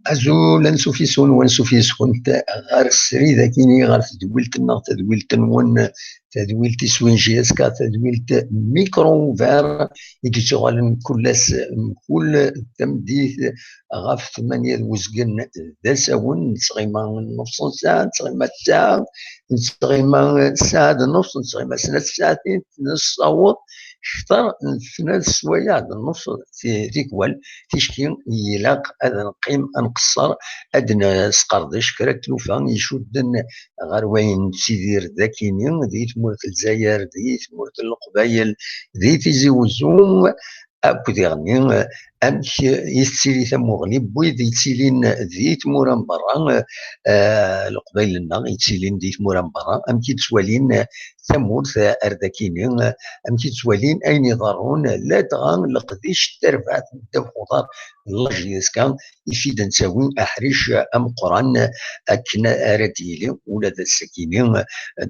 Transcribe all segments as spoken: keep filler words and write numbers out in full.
Azul, ansuf yes-wen, wansuf yes-kent ɣer srid akini, ɣer tedwilt-nneɣ, tadwilt-nwen, tadwilt iswin J S K, tadwilt Micro Ouvert, i d-yettuɣalen kul ass, mkul tameddit, ɣef tmanya d uzgen d asawen, nettɣima nnuṣ n ssaɛa, nettɣima ssaɛa, nettɣima ssaɛa d nnuṣ, nettɣima snat ssaɛtin, nessaweḍ kter n snat swayeɛ d nnuṣ ti-, tikwal, ticki ilaq ad neqqim ad nqeṣṣer, ad nesqerdec kra n tlufa icudden ɣer wayen nettidir d akini, di tmurt n Lezzayer, di tmurt n Leqbayel, di Tizi Wezzu, akked diɣenni, eh, amek i tettili tamuɣli n wid yettilin di tmura n berra, eh, Leqbayel-nneɣ yettilin di tmura n berra, amek i ttwalin, eh, tamurt, eh, ar d akini, eh, amek i ttwalin ayen iḍerrun, eh, ladɣa leqdic n terbaɛt n ddabex uḍar n la J S K, i t-id-nettawi aḥric ameqqran akken ara d-yili ula d ass-akini.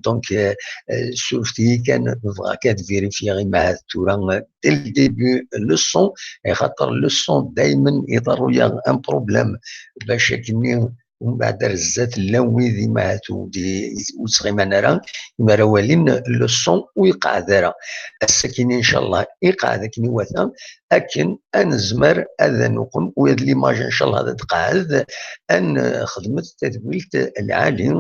Donc, eh, eh, surfet-iyi kan, bɣiɣ kan ad vérifier imahat tura, eh, dès le début le son, axaṭer le son daymen iḍerru-yaɣ un problème, bac akkenni umbeɛd ar zdat llan wid imahat ur d-, ur ttɣiman ara, imi ara walin le son ur iqeɛɛed ara. Ass-akini, ncallah, iqeɛɛed akken iwata, akken ad nezmer ad nuqem, u ad l'image, ncallah, ad d-tqeɛɛed, ad nexdmet tadwilt lɛali.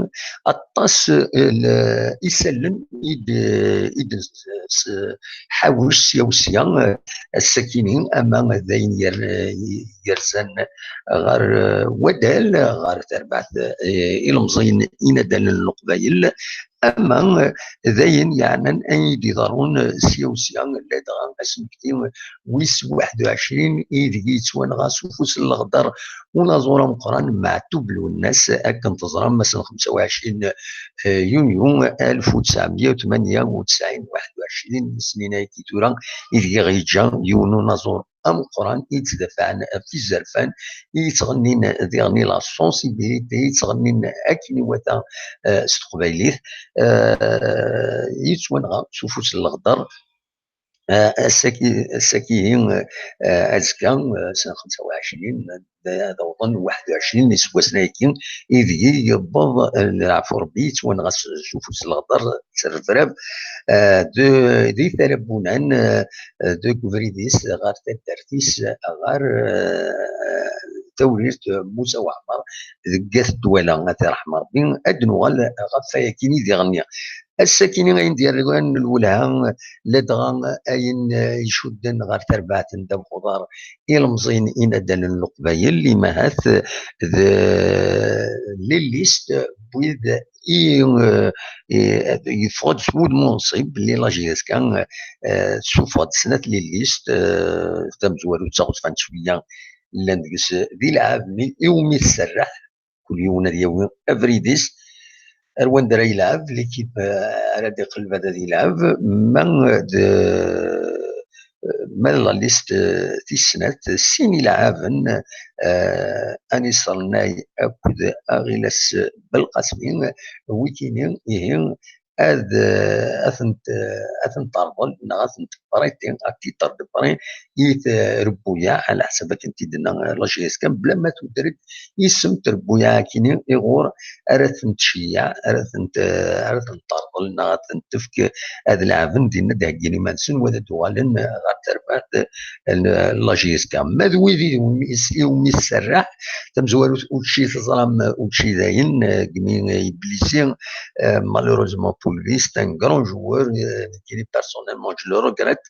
Aṭas, eh, l-, isallen i d-, i d-, s-, ḥawec sya u sya, eh, ass-akini, ama d ayen yer-, yerzan ɣer, eh, wadal, ɣer terbaɛt, eh, ilemẓiyen inaddalen n Leqbayel, ama, eh, d ayen yeɛnan ayen i d-iḍerrun, eh, sya u sya, ladɣa asemekti wis waḥed u ɛecrin, ideg yettwanɣa s ufus n leɣder unaẓur ameqqran Meɛtub Lwennas, akken teẓram, ass n xemsa u ɛecrin, eh, yunyu alef u tesɛemya u tmanya u tesɛin, waḥed u ɛecrin n snin ayagi tura, ideg i ɣ-yeǧǧa yiwen unaẓur ameqqran i yettdafaɛen ɣef tizerfan, i yettɣennin diɣen la sensibilité, i yettɣennin akken iwata, eh, s teqbaylit, eh, yettwanɣa s ufus n leɣder. Eh, ass-agi, ass-agi, eh, azekka, eh, sna xemsa u ɛecrin, ad awḍen waḥed u ɛecrin n iseggasen ayagi, ideg yewweḍ, eh, leɛfu Rebbi, yettwanɣa s, s ufus n leɣder, s rrebrab, eh, de, di Tala n Bunan, eh, deg ubrid-is ɣer taddart-is, ɣer, eh, tawrirt Musa Waɛmer, deg At Dwala, ad t-iṛḥem Rebbi. Ad d-nuɣal ɣef wayagi i d-iɣenni. Ass-akini ayen d-yerran lwelha, ladɣa ayen, eh, icudden ɣer terbaɛt n ddabex uḍar ilemẓiyen inaddalen n Leqbayel, imahat d lilist n wid i, eh, i, yeffeɣ-d s wudem unṣib belli la J S K, eh, tessufeɣ-d snat lilist, eh, tamezwarut d taɣezfant cwiya, llan deg-s d ilɛaben iwumi tserreḥ, kul yiwen ad yawi abrid-is ar wanda ara yelɛeb, l'équipe, eh, ara d-iqelleb ad, ad yelɛeb, ma d, ma d la liste, eh, tis snat, sin ilɛaben, eh, Anis Rennay akked Aɣilas Belqasmi, wikini, ihi, ad, eh, ad tent, eh, ad tent-terḍel neɣ ad tent-prêter à titre de prêt i trebbuyaɛ, ɛla ḥsab akken t-id-tenna la J S K, bla ma tuder-d isem n trebbuyaɛ-akini iɣur ara tent-tceyyeɛ, ara tent, eh, ara tent-terḍel neɣ ad tent-tefk ad leɛben dinna, ad d-heggin iman-nsen, wa ad d-uɣalen ɣer terbaɛt n la J S K. Ma d wid iwumi s-, iwumi tserreḥ tamezwarut, učči teẓram, učči dayen, eh, deg mi, eh, yeblisi, eh, malheureusement pour lui, c'est un grand joueur, eh, nekkini personnellement, je le regrette.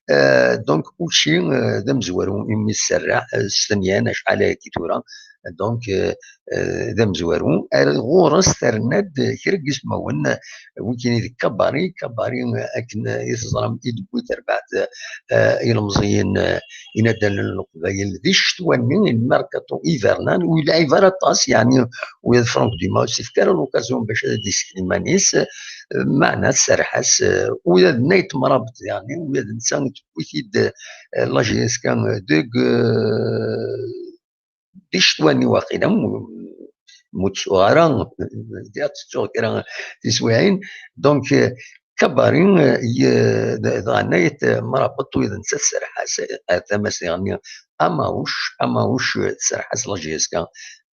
Eh, donc, učči, eh, d amezwaru imi tserreḥ, eh, s tenyan, acḥal ayagi tura. Donc, eh, eh, d amezwaru. Ar ɣur-s terna-d kra n yismawen, eh, wikini d Kabari, Kabari, eh, akken, eh, i teẓram, i d-tewwi terbaɛt, eh, ilemẓiyen, eh, inaddalen n Leqbayel di ccetwa-nni, le mercato hivernal, ur yelɛib ara aṭas, yeɛni, u d Franck Dumas ur s-yefki ara l'occasion bac ad d-isken iman-is, eh, meɛna tserreḥ-as, eh, ula d Nait Mrabet, yeɛni, ula d netta tewwi-t-id, eh, la J S K deg, eh, di ccetwa-nni waqila, mu, mu ttuɣ ara, diɣ tettuɣ kra tiswiɛin. Donc, eh, Kabari, eh, ye-, d-, dɣa nna-yet, eh, mrabeṭ wid netta tserreḥ-as, eh, tama-s diɣen-nni, Amaouche, Amaouche, eh, tserreḥ-as la J S K,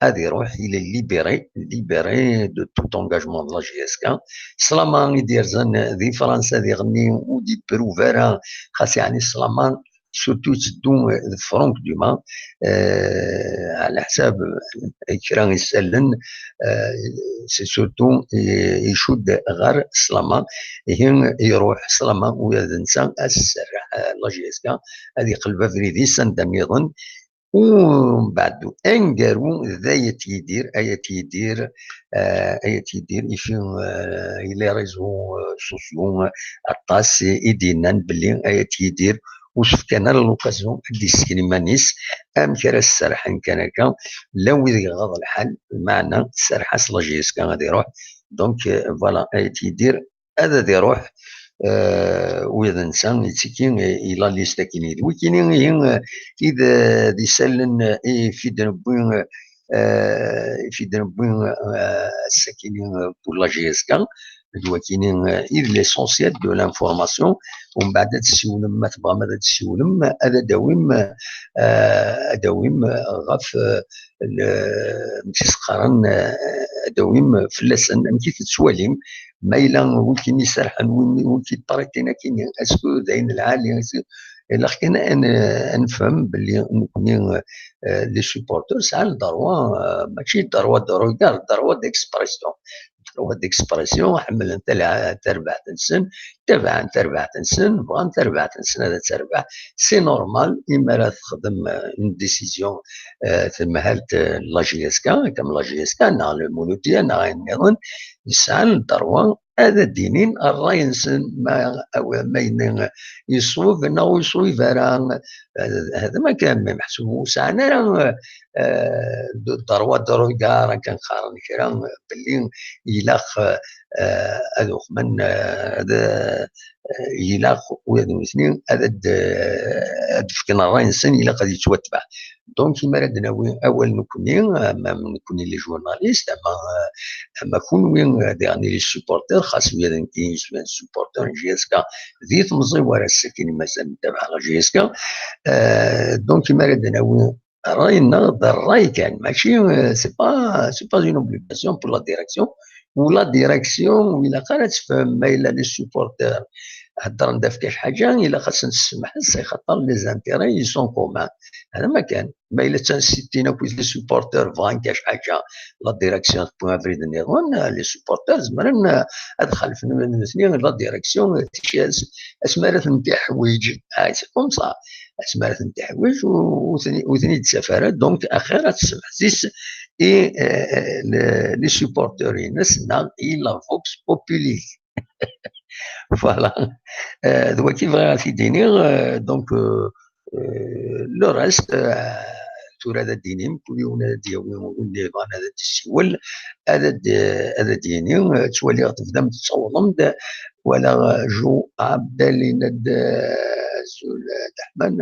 ad iruḥ, il est libéré, libéré de tout engagement de la J S K. Slama i d-yerzan, eh, di Fransa diɣen-nni, ur d-ipruv ara, xas yeɛni Slama, surtout yetteddu, eh, d Franck Dumas, eh, ɛla ḥsab, eh, kra isallen, eh, c'est surtout, eh, icudd ɣer Slama, ihi iruḥ Slama, ula d netta ad s-serreḥ, eh, la J S K, ad iqleb abrid-is anda nniḍen, umbeɛd aneggaru d Ayt Yidir, Ayt Yidir, eh, Ayt Yidir, ifi, eh, i les réseaux, eh, sociaux, eh, aṭas i, i d-yennan belli Ayt Yidir ur s-fkan ara l'occasion ad d-yessken iman-is, amek ara s-serrḥen kan akka, llan wid iɣaḍ lḥal, lmeɛna tserreḥ-as la J S K ad iruḥ. Donc, eh, voilà, Ayt Yidir ad, ad iruḥ, eh, ula d netta yettiki i, i la liste akkin-nni. D wikini ihi, eh, i d, eh, d isallen, eh, i f-id-newwi, eh, i f-id-newwi, eh, ass-akini, eh, pour la J S K, d wakini, eh, i d l'essentiel de l'information. Umbeɛd ad d-tessiwlem, ma tebɣam ad d-tessiwlem, ad d-awim, eh, ad d-awim, eh, ɣef, eh, le-, amek i s-qqaren, eh, ad d-awim fell-asen, amek i tettwalim, ma yella win i iserrḥen, win, win i d-parritin akkin, est-ce que d ayen lɛali, est-ce que, ilaq kan ad n-, ad nefhem belli nekni, eh, les supporters sɛan le droit, eh, mačči droit de regard, droit d'expression. Droit d'expression, ḥemmlen tala-, tarbaɛt-nsen, tabɛen tarbaɛt-nsen, bɣan tarbaɛt-nsen ad terbeḥ. C'est normal, imi ara texdem, eh, une décision, eh, temhalt, eh, la J S K, comme la J S K, neɣ le Mouloudia, neɣ ayen nniḍen, sɛan le droit ad d-inin ṛṛay-nsen, ma, aw-, ma yenna yeṣweb neɣ ur yeṣwib ara. Eh, hada ma kan, mais meḥsub ur sɛan ara, eh, eh, d-, droit de regard, akken qqaren kra, belli ilaq, eh, ad uxmen, eh, ad, eh, ilaq ula d nutni ad, ad, ad d-fken ṛṛay-nsen, ilaq ad yettwatbeɛ. Donc, imi ara d-nawi awal nekni, ama nekni les journalistes, ama, ama kunwi, eh, diɣen les supporters, xas ula d nekni, ula d supporter n J S K, di temẓi war ass-akin mazal ntabaɛ la J S K. Eh, donc, imi ara d-nawi ṛṛay-nneɣ d ṛṛay kan, mačči, eh, c'est pas, c'est pas une obligation pour la direction, ou la direction, ur ilaq ara ad tefhem ma yella les supporters heddren-d ɣef kra ḥaǧa, ilaq ad sen-tsemḥes, axaṭer les intérêts, ils sont communs. Hada ma kan. Ma yella ttansitin akkit les supporters bɣan kra ḥaǧa, la direction tewwi abrid nniḍen, les supporters zemren, eh, ad xalfen nutni la direction, eh, ticki as-, asmi ara ten-tiḥwiǧ. Ah, c'est comme ça. Asmi ara ten-tiḥwiǧ, ur, ur ten-, ur ten-id-taf ara. Donc, axir ad tsemḥes i, eh, eh, le-, les supporters-ines, neɣ i la vox populi. Voilà. Euh, d wagi bɣiɣ ad t-id-iniɣ, euh, donc, euh, euh, le reste, euh, tura ad d-inim, kul yiwen ad d-yawi win yebɣan ad d-yessiwel, ad d-, ad d-yini, euh, ttwaliɣ tebdam tettawḍem-d, walaɣ, euh, Jou Abdel yenna-d, euh, azul, euh, Dda Ḥman,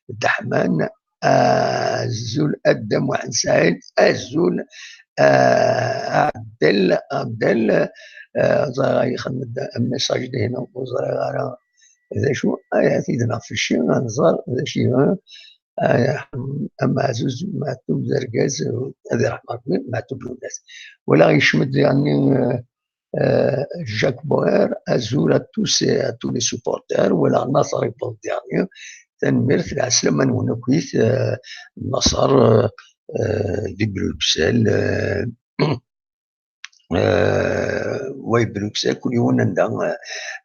Dda Ḥman, azul a Dda Muḥend Saɛid, azul, ah, Abdel, Abdel, ah, ẓriɣ yexdem-d message dihin, ur ẓriɣ ara d acu. Ay, ad t-id-naɣ fecci, ad nẓer d acu yebɣa. Ay, ameɛzuz Meɛtub d argaz, ad iṛḥem Ṛebbi, Meɛtub Lwennas. Walaɣ yekcem-d, yeɛni, eh, eh, Jacques Boer, azul à tous et à tous les supporters, walaɣ Naṣer yewweḍ-d, yeɛni, tanemmirt, lɛeslama-nwen akkit, eh, Naṣer, eh, eh, di Bruxelles, eh, eh, way Bruxelles, kul yiwen anda, eh,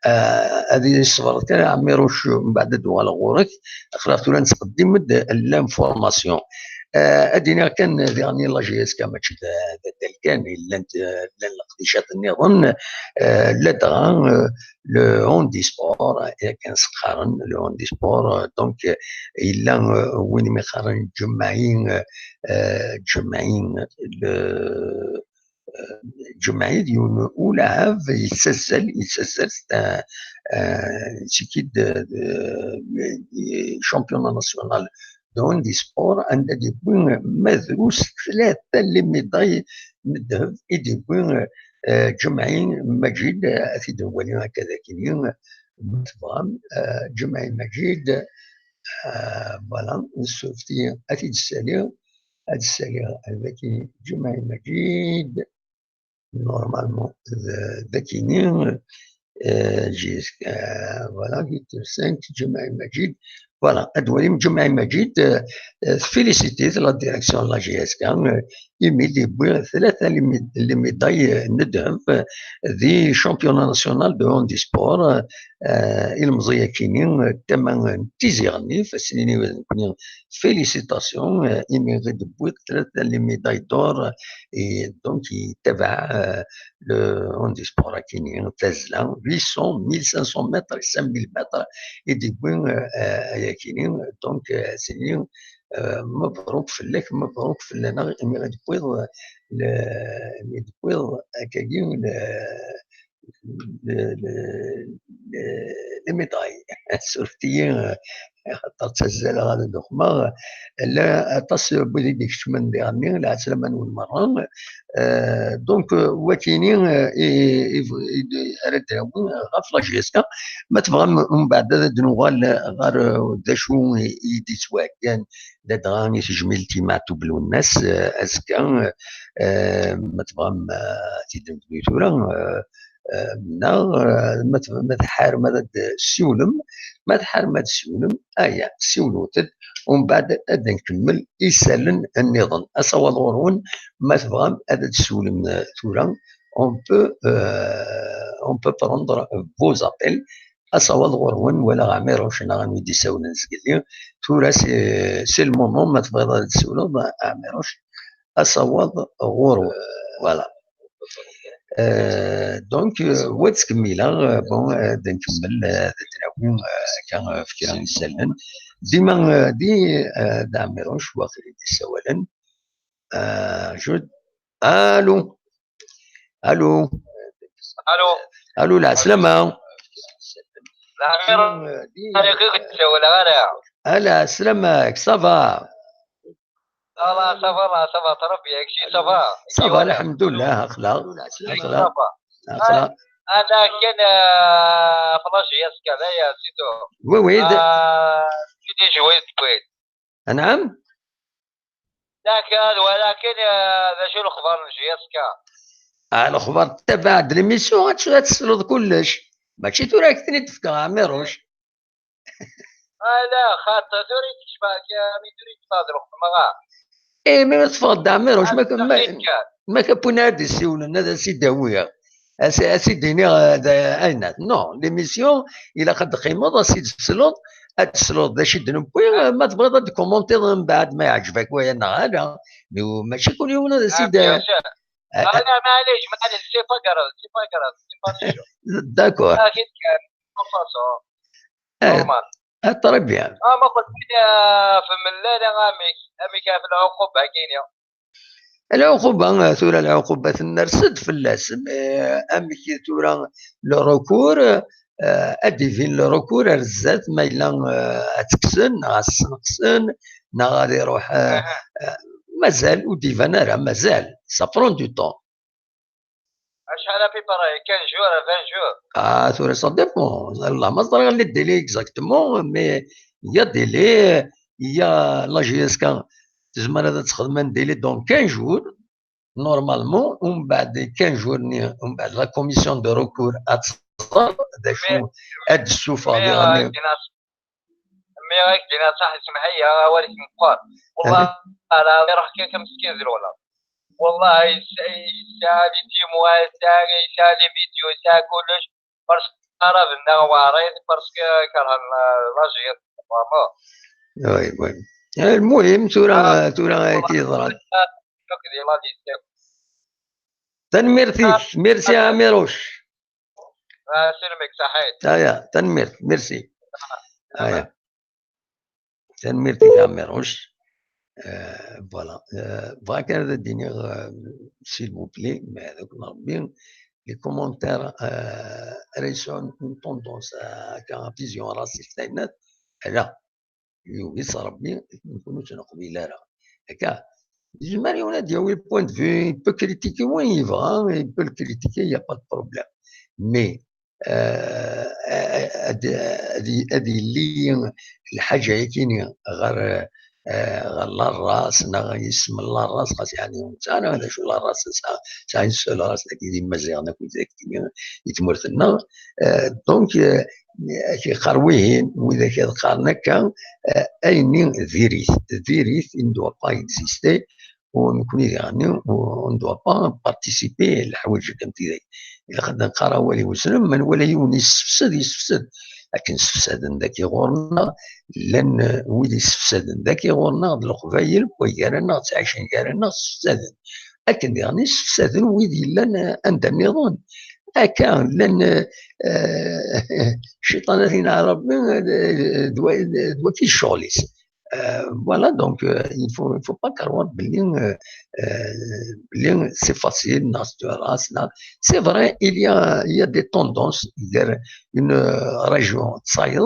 eh, ad yesber kan, Ɛmiruc, mbeɛd ad d-uɣaleɣ ɣur-k, aql-aɣ tura nettqeddim-d l'information. Eh, ad d-iniɣ kan diɣen la J S K mačči d, d addal kan, llant, eh, llan leqdicat nniḍen, eh, ladɣa, eh, le handisport, eh, akken s-qqaren, le handisport, eh, donc, eh, yella, eh, win mi qqaren Ǧemɛi, eh, eh, Ǧemɛi, le, eh, Ǧemɛi d yiwen ulaɛab yettazzal, yettazzal, eh, eh, c'est qui de, de, de championnat national de handisport, anda d-yewwi ma drus tlata n les médailles n ddheb i d-yewwi, eh, eh, Ǧemɛi Maǧid, eh, ad t-id-nwali akka d akini, ma tebɣam, eh, Ǧemɛi Maǧid, eh, voilà, nsuref-iyi, ad t-id-ssaliɣ, ad ssaliɣ, ad akini, Ǧemɛi Maǧid, normalement, d, d akini, eh, J S K, eh, voilà, huit cinq, Ǧemɛi Maǧid, voilà, ad twalim Ǧemɛi Maǧid, eh, eh, tfélicite la direction de la J S K, eh, imi d-yewwi tlata les mé-, les médailles, eh, n ddheb, eh, di championnat national de handisport, eh, eh, ilemẓi akini, eh, tama n Tizi Ɣennif, ad s-nini d nekkni félicitations, eh, imi i d-tewwiḍ tlata les médailles d'or, eh, et donc, yettabaɛ, eh, le handisport akini, tazzla, huit cents, mille cinq cents mètres, cinq mille mètres, i d-yewwi, eh, eh, ayakini, donc, eh, ad s-nini, eh, mebruk fell-ak, mebruk fell-aneɣ, imi i d-tewwiḍ, eh, le, imi i d-tewwiḍ akkagi, le, le, le, le, les médailles. Suref-iyi, eh, axaṭer ttazzaleɣ ad ddexmeɣ. Llan aṭas n wid i d-ikecmen diɣenni, lɛeslama-nwen merra. Eh, donc, eh, wakini, eh, i, i, i, ara d-awi ɣef la J S K. Ma tebɣam, mbeɛd ad d-nuɣal ɣer, eh, d acu i, i d-yettwaheggan ladɣa i tejmilt i Meɛtub Lwennas, eh, azekka, eh, ma tebɣam, eh, ad t-id-nebdu tura, eh, eh, neɣ, eh, ma t-, ma tḥarem ad d-ssiwlem, ma tḥarem ad d-ssiwlem, aya, ssiwlet-d, umbeɛd ad nkemmel isallen nniḍen. Asawaḍ ɣur-wen, ma tebɣam ad d-ssiwlem, eh, tura, on peut, eh, on peut prendre vos appels. Asawaḍ ɣur-wen, wala Ɛmiruc neɣ anwa i d-isawlen zgelli. Tura, c'est, c'est le moment, ma tebɣiḍ ad d-ssiwleḍ, Ɛmiruc, asawaḍ ɣur-wen. Voilà. Euh, donc, euh, wa ttkemmileɣ, euh, bon, euh, ad nkemmel, euh, ad d-nawi, euh, akka, euh, f kra n yisallen. Dima, euh, di, euh, d Ɛmiruc, waqil i d-issawalen. Euh, je, allô? Allô? Allô? Allô, lɛeslama. Lɛeslama. Ah, lɛeslama-k, ça va? Ça va, ça va, ça va, très bien. Kečč, ça va? Ça va, lḥemdullah, aql-aɣ. Ça va. Aql-aɣ. Ana kan, euh, في la J S K, c'est tout. Oui, oui. Euh, j'ai joué depuis. Anɛam? Dak, walakin, eh, d acu lexbar n J S K? Ah, lexbar, tabaɛ-d l'émission, ad t-, ad tesleḍ kullec. Mačči tura ad k-ten-id-fkeɣ, Ɛmiruc. Ala, xaṭer, tura i d-kecmeɣ, mi tura i d-teffeɣ d lxedma, ah. Eh, mi ara teffeɣ d Ɛmiruc, ma, ma, ma ka win ara d-isiwlen, ad as-id-awiɣ. As-, as-id-iniɣ, eh, d, eh, aynat. Non, l'émission, ilaq ad d-teqqimeḍ, ad s-id-tesleḍ, ad tesleḍ d acu i d-newwi, eh, ma tebɣiḍ ad d-commentiḍ mbeɛd ma yeɛǧeb-ak waya neɣ ala. Mais mačči kul yiwen ad as-id-, ah, bien sûr. Ah, ah, la, maɛlic, maɛlic, c'est pas grave, c'est pas grave, c'est pas méchant. D'accord. Ah, c'est bien, de toute façon. Eh, normal. Ah, très bien. Ah, ma qed, eh, fehmel ara amek, amek ɣef lɛuquba-agi-nni. Lɛuquba, eh, tura lɛuquba tenners-d fell-as. Mais, eh, amek tura le recours, eh, ad d-ibin le recours ar zdat ma yella, eh, ad t-kksen, neɣ ad t-sneqsen, neɣ ad iruḥ, eh, eh, mazal ur d-iban ara, mazal. Ça prend du temps. Acḥal à peu près? Quinze jours, vingt jours? Ah, tura, ça dépend. Wallah ma ẓriɣ les délais exactement, mais il y a délai, il y a la J S K tezmer ad texdem un délai dans quinze jours, normalement, umbeɛd quinze jours-nni, umbeɛd la commission de recours ad tẓer d acu ad d-tessufeɣ diɣen. Mi ara k-d-iniɣ ṣaḥ, semmeḥ-iyi, awal-ik meqqer. Wallah, ara iruḥ kan kameskin d lewlaɣ. Wallah, yesɛa, yesɛa les témoins, yesɛa, yesɛa les vidéos, yesɛa kullec. Parce que ara bennaɣ waɛriḍ, parce que kerhen la, la J S K, vraiment. Oui, oui. Eh, المهم, tura, tura ayen yeḍran. Tanemmirt-ik. Ah, merci, Ɛmiruc. Ah, salamik, saḥit. Aya, tanemmirt, merci. Aya. Tanemmirt-ik a Ɛmiruc. Euh, voilà. Euh, bɣiɣ kan ad d-iniɣ, euh, s'il vous plaît, ma d akk n Ṛebbi, les commentaires, euh, ara yesɛun une tendance, euh, akka, vision raciste, aynat, ala. Yugi-tt Ṛebbi, nekkni ur tt-neqbil ara. Akka. Yezmer yiwen ad d-yawi point de vue, il peut critiquer, oui, il va, il peut le critiquer, il n'y a pas de problème. Mais euh, ad, ad, ad yili lḥaǧa-yakini ɣer, euh, ɣer la race, neɣ yisem la race, xas yeɛni ur nesɛi ara d acu la race, nesɛa, nesɛa une seule race, dagi d Imaziɣen akked dagi i tmurt-nneɣ. Euh, donc, euh, ak-, yeqqar wihin, widak ad qqaren akka, euh, ayenni diri-t, diri-t, il ne doit pas exister, u nekkni diɣenni, on ne doit pas participer i leḥwayeǧ akken tidak. Ilaq ad nqar awal i wezrem, ma nwala yiwen yessefsed, yessefsed. Akken sefsaden dagi ɣur-neɣ, llan, eh, wid yessefsaden dagi ɣur-neɣ, d Leqbayel, wway gar-aneɣ, ttɛicen gar-aneɣ, sefsaden. Akken diɣenni sefsaden wid yellan, eh, anda nniḍen. Akka, llan, eh, eh, cciṭan ad t-yenɛel Rebbi, eh, d wa-, d waki d ccɣel-is. Euh, voilà, donc, euh, il faut, il faut pas croire que, euh, euh, c'est facile, neɣ c'est dur, neɣ, c'est vrai, il y a, il y a des tendances, il y a une, euh, région, ça y est,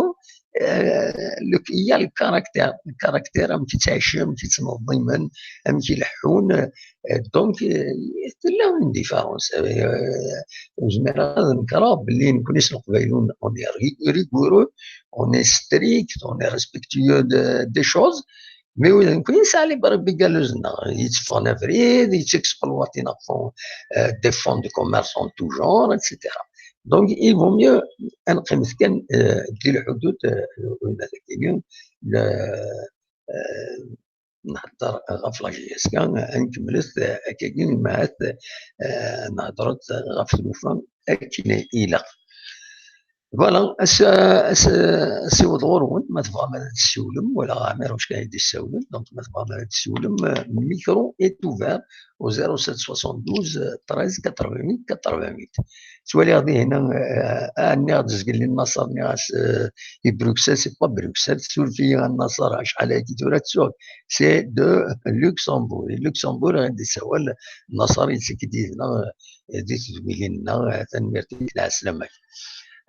euh, le, il y a le caractère, le caractère, amek i ttɛicen, amek i ttnezzimen, amek i leḥḥun, euh, donc, euh, tella une différence. Euh, ur zmireɣ ad nekreɣ belli nekkni s Leqbayel, on est ri-, rigoureux, on est strict, on est respectueux de, des choses, mais oui, nekkni nesɛa les brebis galeuses-nneɣ, yetteffɣen abrid, yettexploitin ɣef, euh, des fonds de commerce en tout genre, et cetera. Donc, il vaut mieux ad neqqimet kan, euh, di lḥudud, euh, n dagi, le, euh, nhedder ɣef la J S K, ad nkemmlet, euh, akkagi, ma ahat, euh, nhedder-d ɣef tlufa akken ilaq. Voilà, as-, as-, asiweḍ ɣur-wen, ma tebɣam ad d-tessiwlem, wala Ɛmir Uckan i d-yessawlen, donc ma tebɣam ad d-tessiwlem, euh, micro est ouvert au zéro sept soixante-douze treize quatre-vingt-huit quatre-vingt-huit. Ttwaliɣ dihin, euh, ah, nniɣ-d zgelli n Naṣer, nniɣ-as, euh, i Bruxelles, c'est pas Bruxelles, suref-iyi a Naṣer, acḥal ayagi tura ttuɣ, c'est de Luxembourg. I Luxembourg i d-yessawal Naṣer, yetteg-d yid-neɣ, euh, di tedwilin-nneɣ, euh, tanemmirt-ik, lɛeslama-k.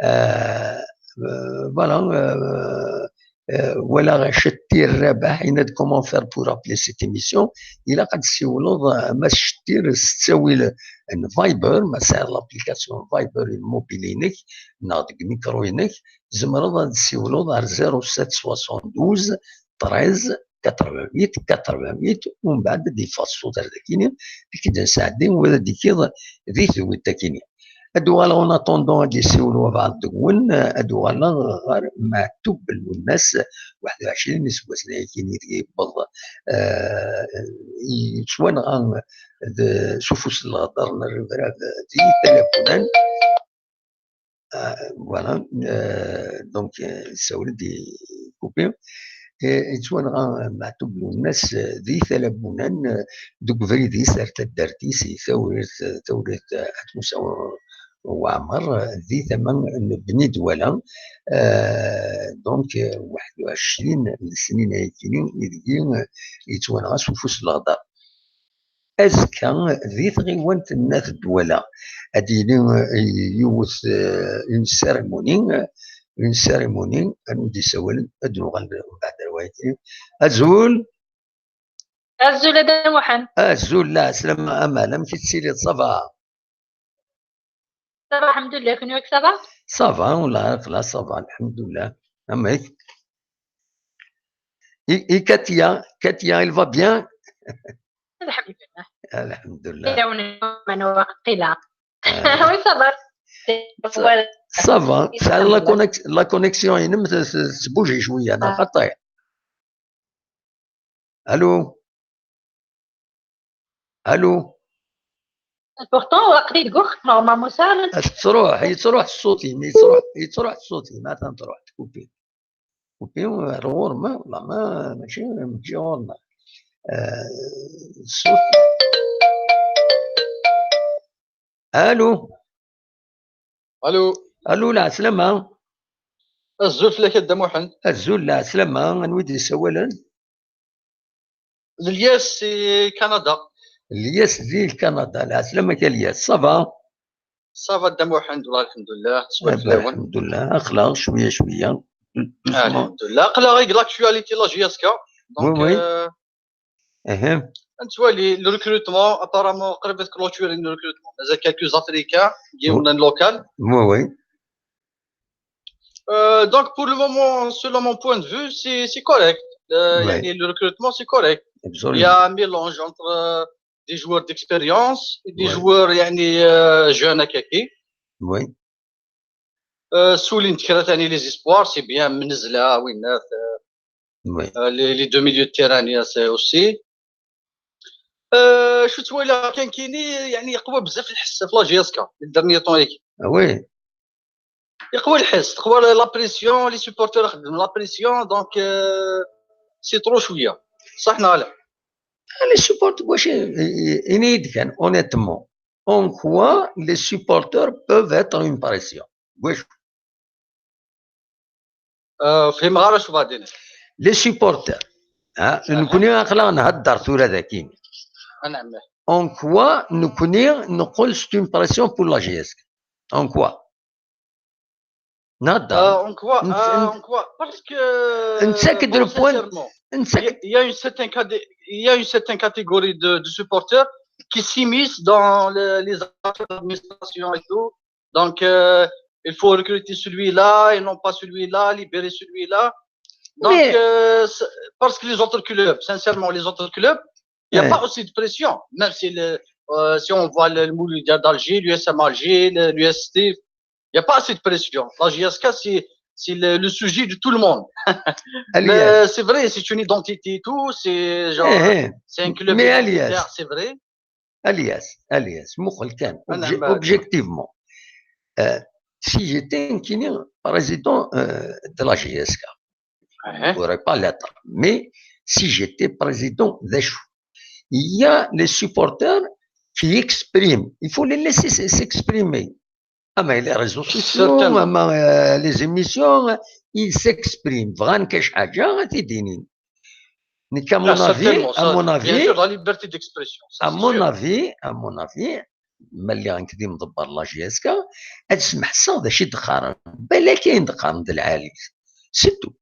Euh, euh, voilà, euh, euh, walaɣ Cettir Rabaḥ yenna-d comment faire pour appeler cette émission. Ilaq ad tessiwleḍ, euh, Mass Cettir s ttawil n Viber, ma tesɛiḍ l'application Viber i lmubil-inek neɣ deg mikru-inek, tzemreḍ ad tessiwleḍ ar zéro sept soixante-douze treize quatre-vingt-huit quatre-vingt-huit, u mbeɛd ad d-yeffeɣ ṣṣut ar dakini, ad k-id-nesɛeddi, u ad d-ikiḍ di tewwit akini. Ad uɣaleɣ en attendant ad d-yessiwel wabɛaḍ deg-wen, ad uɣaleɣ ɣer Meɛtub Lwennas, waḥed u ɛecrin iseggasen ayagi i deg yewweḍ, eh, yettwanɣa d, s ufus n leɣder n rrebrab di Talabunan. Ah, voilà, euh, donc, euh, yessawel-d i Kupi. Eh, yettwanɣa Meɛtub Lwennas, eh, di Talabunan, eh, deg ubrid-is ar taddart-is, i Tawrirt, eh, Tawrirt, eh, At Musa Waɛmer, eh, di tama n Bni Dwala. Eh, donc, eh, waḥed u ɛecrin n lesnin ayagi, ideg, eh, yettwanɣa s ufus n leɣder. Azekka, di tɣiwant n At Dwala, ad d-yili, eh, yiwet, eh, une cérémonie, une cérémonie, anwa i d-isawalen, ad d-nuɣal mbeɛd ar wayagi. Azul! Azul a Dda Muḥend! Azul, lɛeslama, aman, amek i tettiliḍ, ça va? Ça va, alḥemdulillah, kenwi ça va? Ça va, wallah, ça va, alḥemdulillah. Amek? Et, et Katia, Katia, elle va bien? Alḥemdulillah. Alḥemdulillah. Iɛawen-iman waqila. Ah. Oui, ça va. Ça, ça va. Tesɛiḍ la connex-, la connexion-inem t-, t-, tettbuji cwiya, neɣ xaṭi? Allô? Allô? Pourtant, aql-i deg uxxam, normalement, ça va. Tettruḥ, yettruḥ ṣṣut-im, yettruḥ, yettruḥ ṣṣut-im, atan truḥ, tkupi. Kupi, ar ɣur-ma, wala ma, mačči, mačči ɣur-ma. Euh, ṣṣut. Allô? Allô? Allô, lɛeslama. Azul fell-ak a Dda Muḥend. Azul, lɛeslama, anwa i d-yessawalen? D Lyas si Kanada. Lyas di Kanada, lɛeslama-k a Lyas, ça va? Ça va Dda Muḥend, wallah, alḥemdulillah. Swayef fell-awen. Alḥemdulillah, aql-aɣ cwiya, cwiya. Doucement. Alḥemdulillah, aql-aɣ deg l'actualité la J S K. Donc, oui, oui. Euh, Nettwali le recrutement, apparemment, قريب de clôturer le recrutement. Mazal quelques Africains, qui Oui. sont locaux. Oui, oui. Euh, donc, pour le moment, selon mon point de vue, c'est c'est correct. Euh, Ouais. يعني, le recrutement, c'est correct. Il y Absolument. a un mélange entre euh, des joueurs d'expérience et des Ouais. joueurs يعني, euh, jeunes هكاكي. Oui. Euh, سولين ذكرت يعني les espoirs, c'est bien, Menzla, Winat, Oui. euh, les, les deux milieux de terrain, c'est aussi. Euh, شو تسوي لا كان كيني يعني يقوى بزاف الحس في la J S K les derniers temps هيك. Ah oui. يقوى الحس، تقوى la pression, les supporters يخدم la pression, donc euh, c'est trop شويه. صح ولا لا؟ Les supporters, واش إني كان honnêtement, en quoi les supporters peuvent être une pression? واش آه، فهم غير شو بعدين. Les supporters, ها نكوني عقلا نهدر ثورة ذاكين. نعم. En quoi نكوني نقول c'est une pression pour la J S K? En quoi؟ نهدر. آه، en quoi نت- آه، نت- en quoi parce que نتساكد bon, le point. Sincèrement, il y, نتساكد. a- il y a une certaine caté- il y a une certaine catégorie de, de supporters qui s'immiscent dans le- les affaires d'administration et tout. Donc euh, il faut recruter celui-là et non pas celui-là, libérer celui-là. Donc Mais- euh, c'est- parce que les autres clubs, sincèrement, les autres clubs, il n'y a Ouais. pas aussi de pression. Même si le, euh, si on voit le, le Mouloudia d'Alger, l'U S M Alger, le- l'U S T, il n'y a pas assez de pression. La J S K, c'est c'est le, le sujet de tout le monde. Alias. Mais c'est vrai, c'est une identité et tout. C'est genre, Eh, eh. c'est un club Mais identitaire, Alias. C'est vrai. Alias, Alias, مخل كان. أنا Obje- ما- Objectivement, euh, si j'étais un Kényan président euh, de la J S K, Hein? j'aurais pas l'être. Mais si j'étais président, il y a les supporters qui expriment. Il faut les laisser s- s'exprimer. اما les réseaux sociaux, Certainement. اما euh, les émissions, ils s'expriment. بغا كاش حاجه تيدينين. نك à لا، mon avis, certainement, à ça, mon bien avis, sûr, la liberté d'expression, ça, à c'est mon sûr. avis, à mon avis, ملي غنكدي مدبر la J S K, هاد سمح صاد شي دخار. بلا كاين دخار د العالي. C'est tout.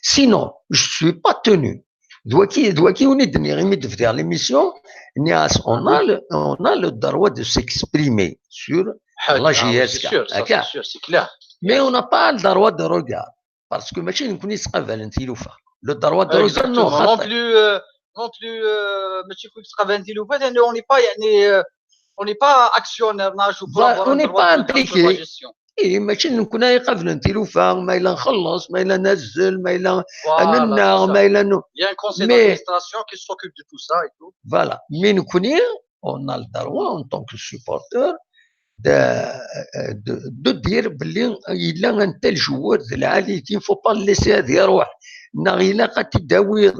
Sinon, je suis pas tenu. دوكي دوكي وني دني غير مي دفدي l'émission, نياس, on a le, on a le droit de s'exprimer sur حاجة، la ah oui, c'est J S K. sûr, ça, هكا. C'est sûr, c'est clair. Mais on n'a pas le droit de regard. Parce que ماشي نكون يتقابل انت لوفا. Le droit de regard, non, Exactement. Non خاطر. Plus, euh, non plus, euh, ماشي كل تقابل انت لوفا, لأنه on n'est pas, يعني, euh, on n'est pas actionnaire, on a, je Voilà, on n'est pas impliqué. Voilà, اي ماشي نكون يقابل انت لوفا, ما الا نخلص, ما الا نزل, ما الا voilà, نناغ, c'est ça. ما الا نو. Il y a un conseil Mais- d'administration qui s'occupe de tout ça et tout. Voilà. Mais نكون, on a le droit en tant que supporter de, de, de dire بلي الا un tel joueur د العالي, il faut pas le laisser هذا يروح. ناغ الا قد تداوي.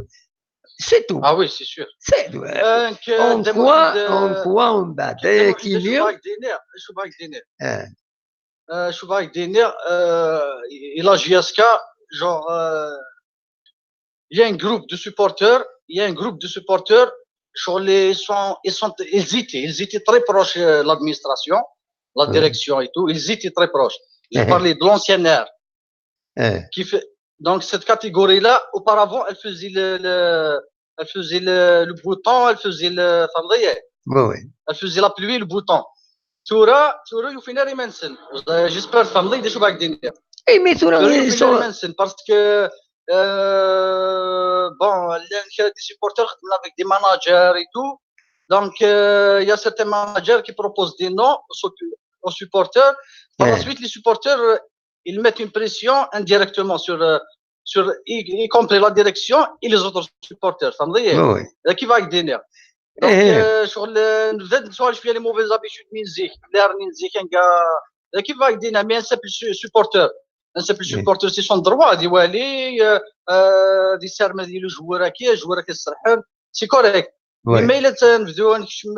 C'est tout. Ah oui, c'est sûr. C'est tout. Euh, que En des quoi, mots de- en quoi on bat des mots de- كينيا. شو باغي دير؟ شو باغي دير؟ آه. Euh, شو باغي دير؟ Euh, et la J S K, genre, euh, il y a un groupe de supporters, il y a un groupe de supporters, genre, les, ils sont, ils sont, ils étaient, ils étaient très proches, euh, l'administration, la Ouais. direction et tout, ils étaient très proches. J'ai Mhm. parlé de l'ancien air, آه. qui fait, donc cette catégorie-là, auparavant, elle faisait le, le- elle faisait le, le beau temps, elle faisait le, فهمتي؟ Oui, oui. Elle faisait la pluie, le beau temps. ثورة، ثورة يوفينا ريمانسن. J'espère فهمتي شو باغي دير. اي مي ثورة ثورة غير يوفينا صور. ريمانسن parce que euh, bon, لان كاين des supporters خدمنا avec des managers et tout. Donc, euh, il y a certains managers qui proposent des noms aux, aux supporters. Par la Ouais. suite, les supporters, euh, ils mettent une pression indirectement sur, euh, sur y, y compris la direction et les autres supporters. فهمتي؟ Oui, oui. هذا كيف غادي دير. Donc, إيه. euh, شغل آه، نبدا نسوى شويه les mauvaises habitudes من زيك, اللي راني نزيك كاع. هذا كيف غادي دير؟ Mais un simple su- supporter, un simple إيه. Supporter, c'est son droit, هذه والي, euh, euh, دي سير ما ديالو جوار كي جوار كيسرحن, c'est correct. Oui. Mais الا تنبداو نكشم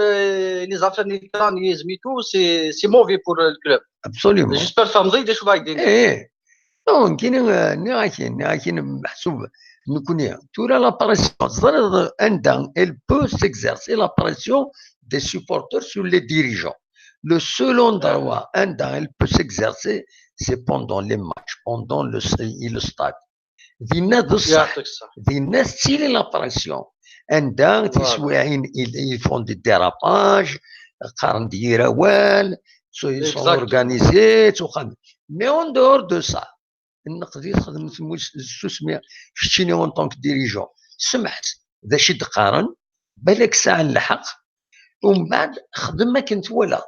les affaires نيتان يزميتو, c'est c'est mauvais pour le club. Absolument. J'espère فهمتي شو باغي دير. ايه. Donc كاين، ني كاين، ني كاين محسوب نكون. ثورة la pression, عندها, elle peut s'exercer la pression des supporters sur les dirigeants. Le seul endroit عندها elle peut s'exercer, c'est pendant les matchs, pendant le, le stade. دينا ذو الصح. يعطيك الصحة. دينا ستيلي la pression. Anda tiswiɛin, ils font des dérapages, qqaren-d yir awal, ils sont organisés, ttwaxxamen. Mais en dehors de ça, nneqdi txedmet tsusmi, keččini en tant que dirigeant, semḥet d acu i d-qqaren, balak sɛan lḥeqq, umbeɛd xdem akken twalaḍ.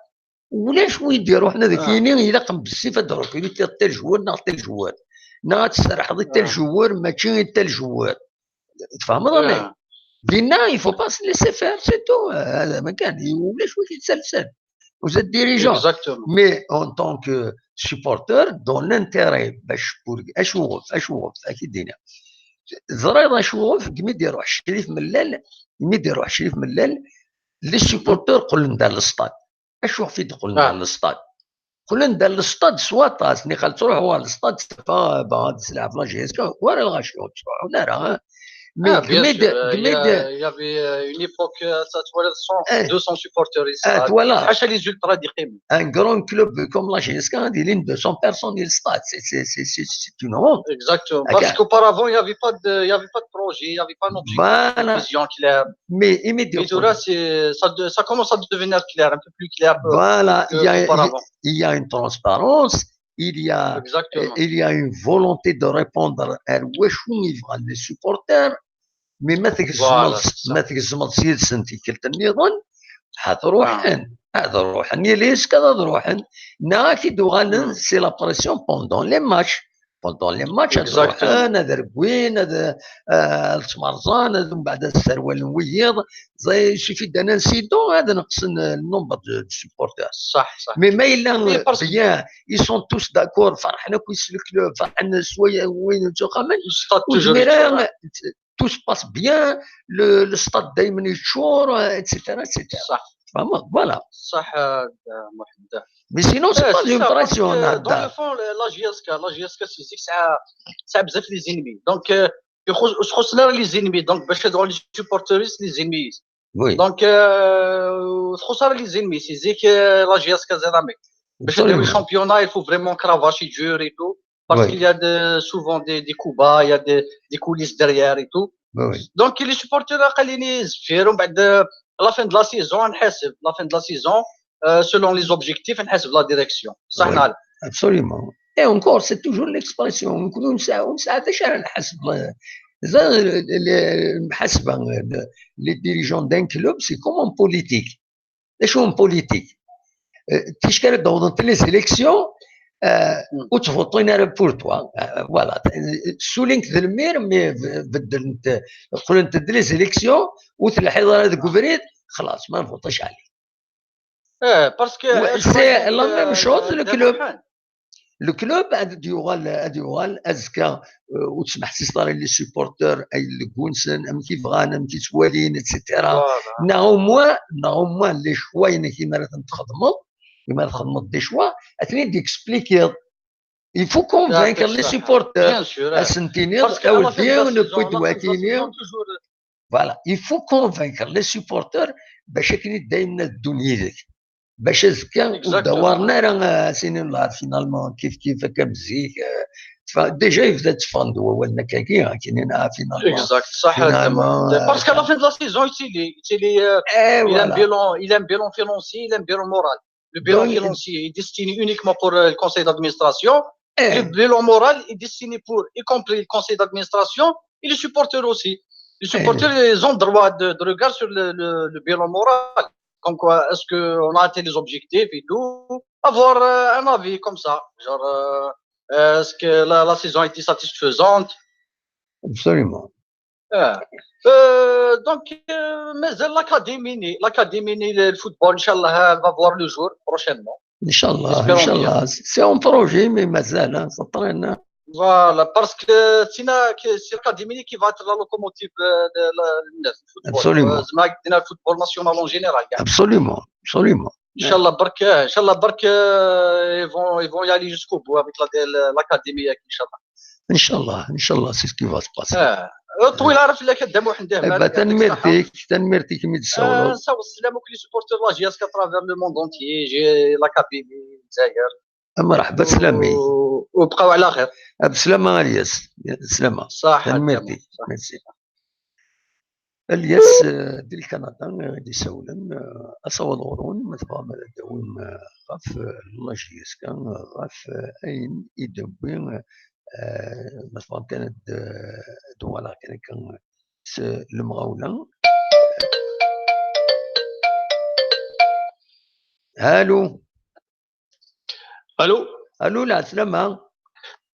Ulac wid iruḥen ad ak-yini ilaq bessif ad d-recrutiḍ tal joueur neɣ tal joueur, neɣ ad tserrḥeḍ i tal joueur mačči i tal joueur. Tfehmeḍ neɣ? Dinna, il faut pas se laisser faire, c'est tout. Hada ma kan, ulac wid yettalsen. Vous êtes dirigeant. Mais en tant que supporter, dans l'intérêt, bac ur, acuɣef, acuɣef, ad k-id-iniɣ. Teẓriḍ acuɣef, imi d-iruḥ Crif Mellal, imi d-iruḥ Crif Mellal, les supporters qqlen-d ar le stade. Acuɣef i d-qqlen ar le stade? Qqlen-d ar le stade s waṭas, niqal ttruḥu ɣer le stade, c'est pas, bah, ad sleɣ la J S K, wara lɣaci ur ttruḥun ara, hein. Mais ah, bien sûr, euh, il y a- il y avait euh, une époque, euh, ça, tu vois, cent, deux cents supporters ici. Ah, voilà. Ḥaca les ultras d-iqqimen. Un grand club comme la J S K, il y a deux cents personnes, il stade, c'est, c'est, c'est, c'est, c'est une honte. Exactement. Parce qu'auparavant, il y avait pas de, il y avait pas de projet, il y avait pas d'objectif, voilà, de vision claire. Mais immédiatement. Et tout là, c'est, ça, de- ça commence à devenir clair, un peu plus clair. Voilà, il y a, il y a une transparence, il y a, il y a une volonté de répondre à wacu i bɣan les supporters, mais ma tgezmeḍ, ma tgezmeḍ s yid-sen tikkelt nniḍen, ad ruḥen, ad ruḥen, yal ass kan ad ruḥen, neɣ ad k-id-uɣalen, c'est la pression pendant les matchs. Pendant les matchs, ad ruḥen, ad rewwin, ad, euh, ad ttmerẓan, ad mbeɛd ad sserwalen wiyiḍ. Il suffit d'un incident, ad neqsen le nombre de, de supporters. صح، صح. Mais ma yella bien, ils sont tous d'accord, ferḥen akk s le club, ferḥen s wayen, wayen ttwaxxamen. Ur zmireɣ, tout se passe bien, le, le stade دايما يتشور, euh, et cetera, et cetera. صح. Vraiment, voilà. صح, euh, محمد. Mais sinon, c'est pas une pression, dans le fond, la J S K, la J S K, c'est c'est ça, ça بزاف les ennemis. Donc, euh, يخص-, يخصنا les ennemis. Donc, باش هادو les supporters, les ennemis. Oui. Donc, euh, يخصنا les ennemis, c'est que la J S K زعما. باش نديرو championnat, il faut vraiment cravacher dur et tout. Parce qu'il y a de, souvent des, des coups bas, il y a des, des coulisses derrière et tout. Donc, les supporters, قال لي زفير, ومن بعد, euh, la fin de la saison, نحاسب, la fin de la saison, euh, selon les objectifs, نحاسب la direction. صح, نعم. Absolument. Et encore, c'est toujours l'expression. نكونو نسعى, ونسعى, باش نحاسب, المحاسبة, les dirigeants d'un club, c'est comme en politique. D acu n politique? Euh, ticki ara d-awḍent les élections, euh, ur ttvuṭin ara pour toi. Euh, voilà. Ssulin-k d lmir, mais beddlent, qqlent-d les élections, ur telḥiḍ ara deg ubrid, xlaṣ, ma nvuṭic ɛli. Eh, parce que c'est la même chose, le club. Le club ad d-yuɣal, ad yuɣal azekka, euh, ur tesmeḥsiseḍ ara i les supporters, ay leggunsen, amek i bɣan, amek i ttwalin, et cetera. Neɣ au moins, neɣ au moins les choix-inek imi ara ten-txedmeḍ, imi ara txedmeḍ des choix, ad ten-id-explikiḍ. Il faut convaincre les supporters, ad sen-tiniḍ, a weddi, newwi-d wakini. Voilà, il faut convaincre les supporters bac akken i daymen ad ddun yid-k. Bac azekka ur d-awaren ara, euh, ad s-inin la, finalement, kif kif akka am zik, euh, tfa-, déjà yebda tteffɣen-d wawalen akkagi, ad k-inin, ah, finalement, exact, صح, finalement, parce que la fin de la saison, il y a, il y a un bilan, il y a un bilan financier, il y a un bilan moral. Le bilan financier est destiné uniquement pour, euh, le conseil d'administration. Le bilan moral est destiné pour, y compris le conseil d'administration et les supporters aussi. Les supporters, ils ont droit de, de regard sur le, le, le bilan moral. Comme quoi, est-ce qu'on a atteint les objectifs et tout. Avoir, euh, un avis comme ça. Genre, euh, euh, est-ce que la, la saison a été satisfaisante? Absolument. Euh, euh, donc, euh, مازال l'académie, l'académie, le football, إن شاء الله, elle va voir le jour prochainement. إن شاء الله, إن شاء الله. C'est un projet, mais مازال, hein, ça traîne, hein. Voilà, parce que c'est la, que c'est l'académie qui va être la locomotive, euh, de la, de football. Absolument. Euh, زعما le football national en général, يعني. Absolument, absolument. إن شاء الله برك, إن شاء الله برك, euh, ils vont, ils vont y aller jusqu'au bout avec la, la, l'académie, إن شاء الله. إن شاء الله, إن شاء الله, c'est ce qui va se passer. آه. طويل عرف لك الدم وحده. إيه، مالك، يعطيك الصحة. تنميرتك, تنميرتك من الصورة. آه، نساو السلام وكل supporter la J S K à travers le monde entier, j'ai la Kabylie, الجزائر. مرحبا, سلامي. و-، وبقاو على خير. بسلامة الياس, سلامة. صح، تنميرتك. صح. Merci. Alyas, eh, di Lkanada, eh, i d-isawlen, eh, asawaḍ ɣur-wen, ma tebɣam ad d-tawim, eh, ɣef, eh, la J S K, eh, ɣef, eh, ayen i d-tewwi, eh, ma tebɣam kan ad d-, ad d-uɣaleɣ kan akka s lemɣawla. Allô? Allô? Allô, lɛeslama.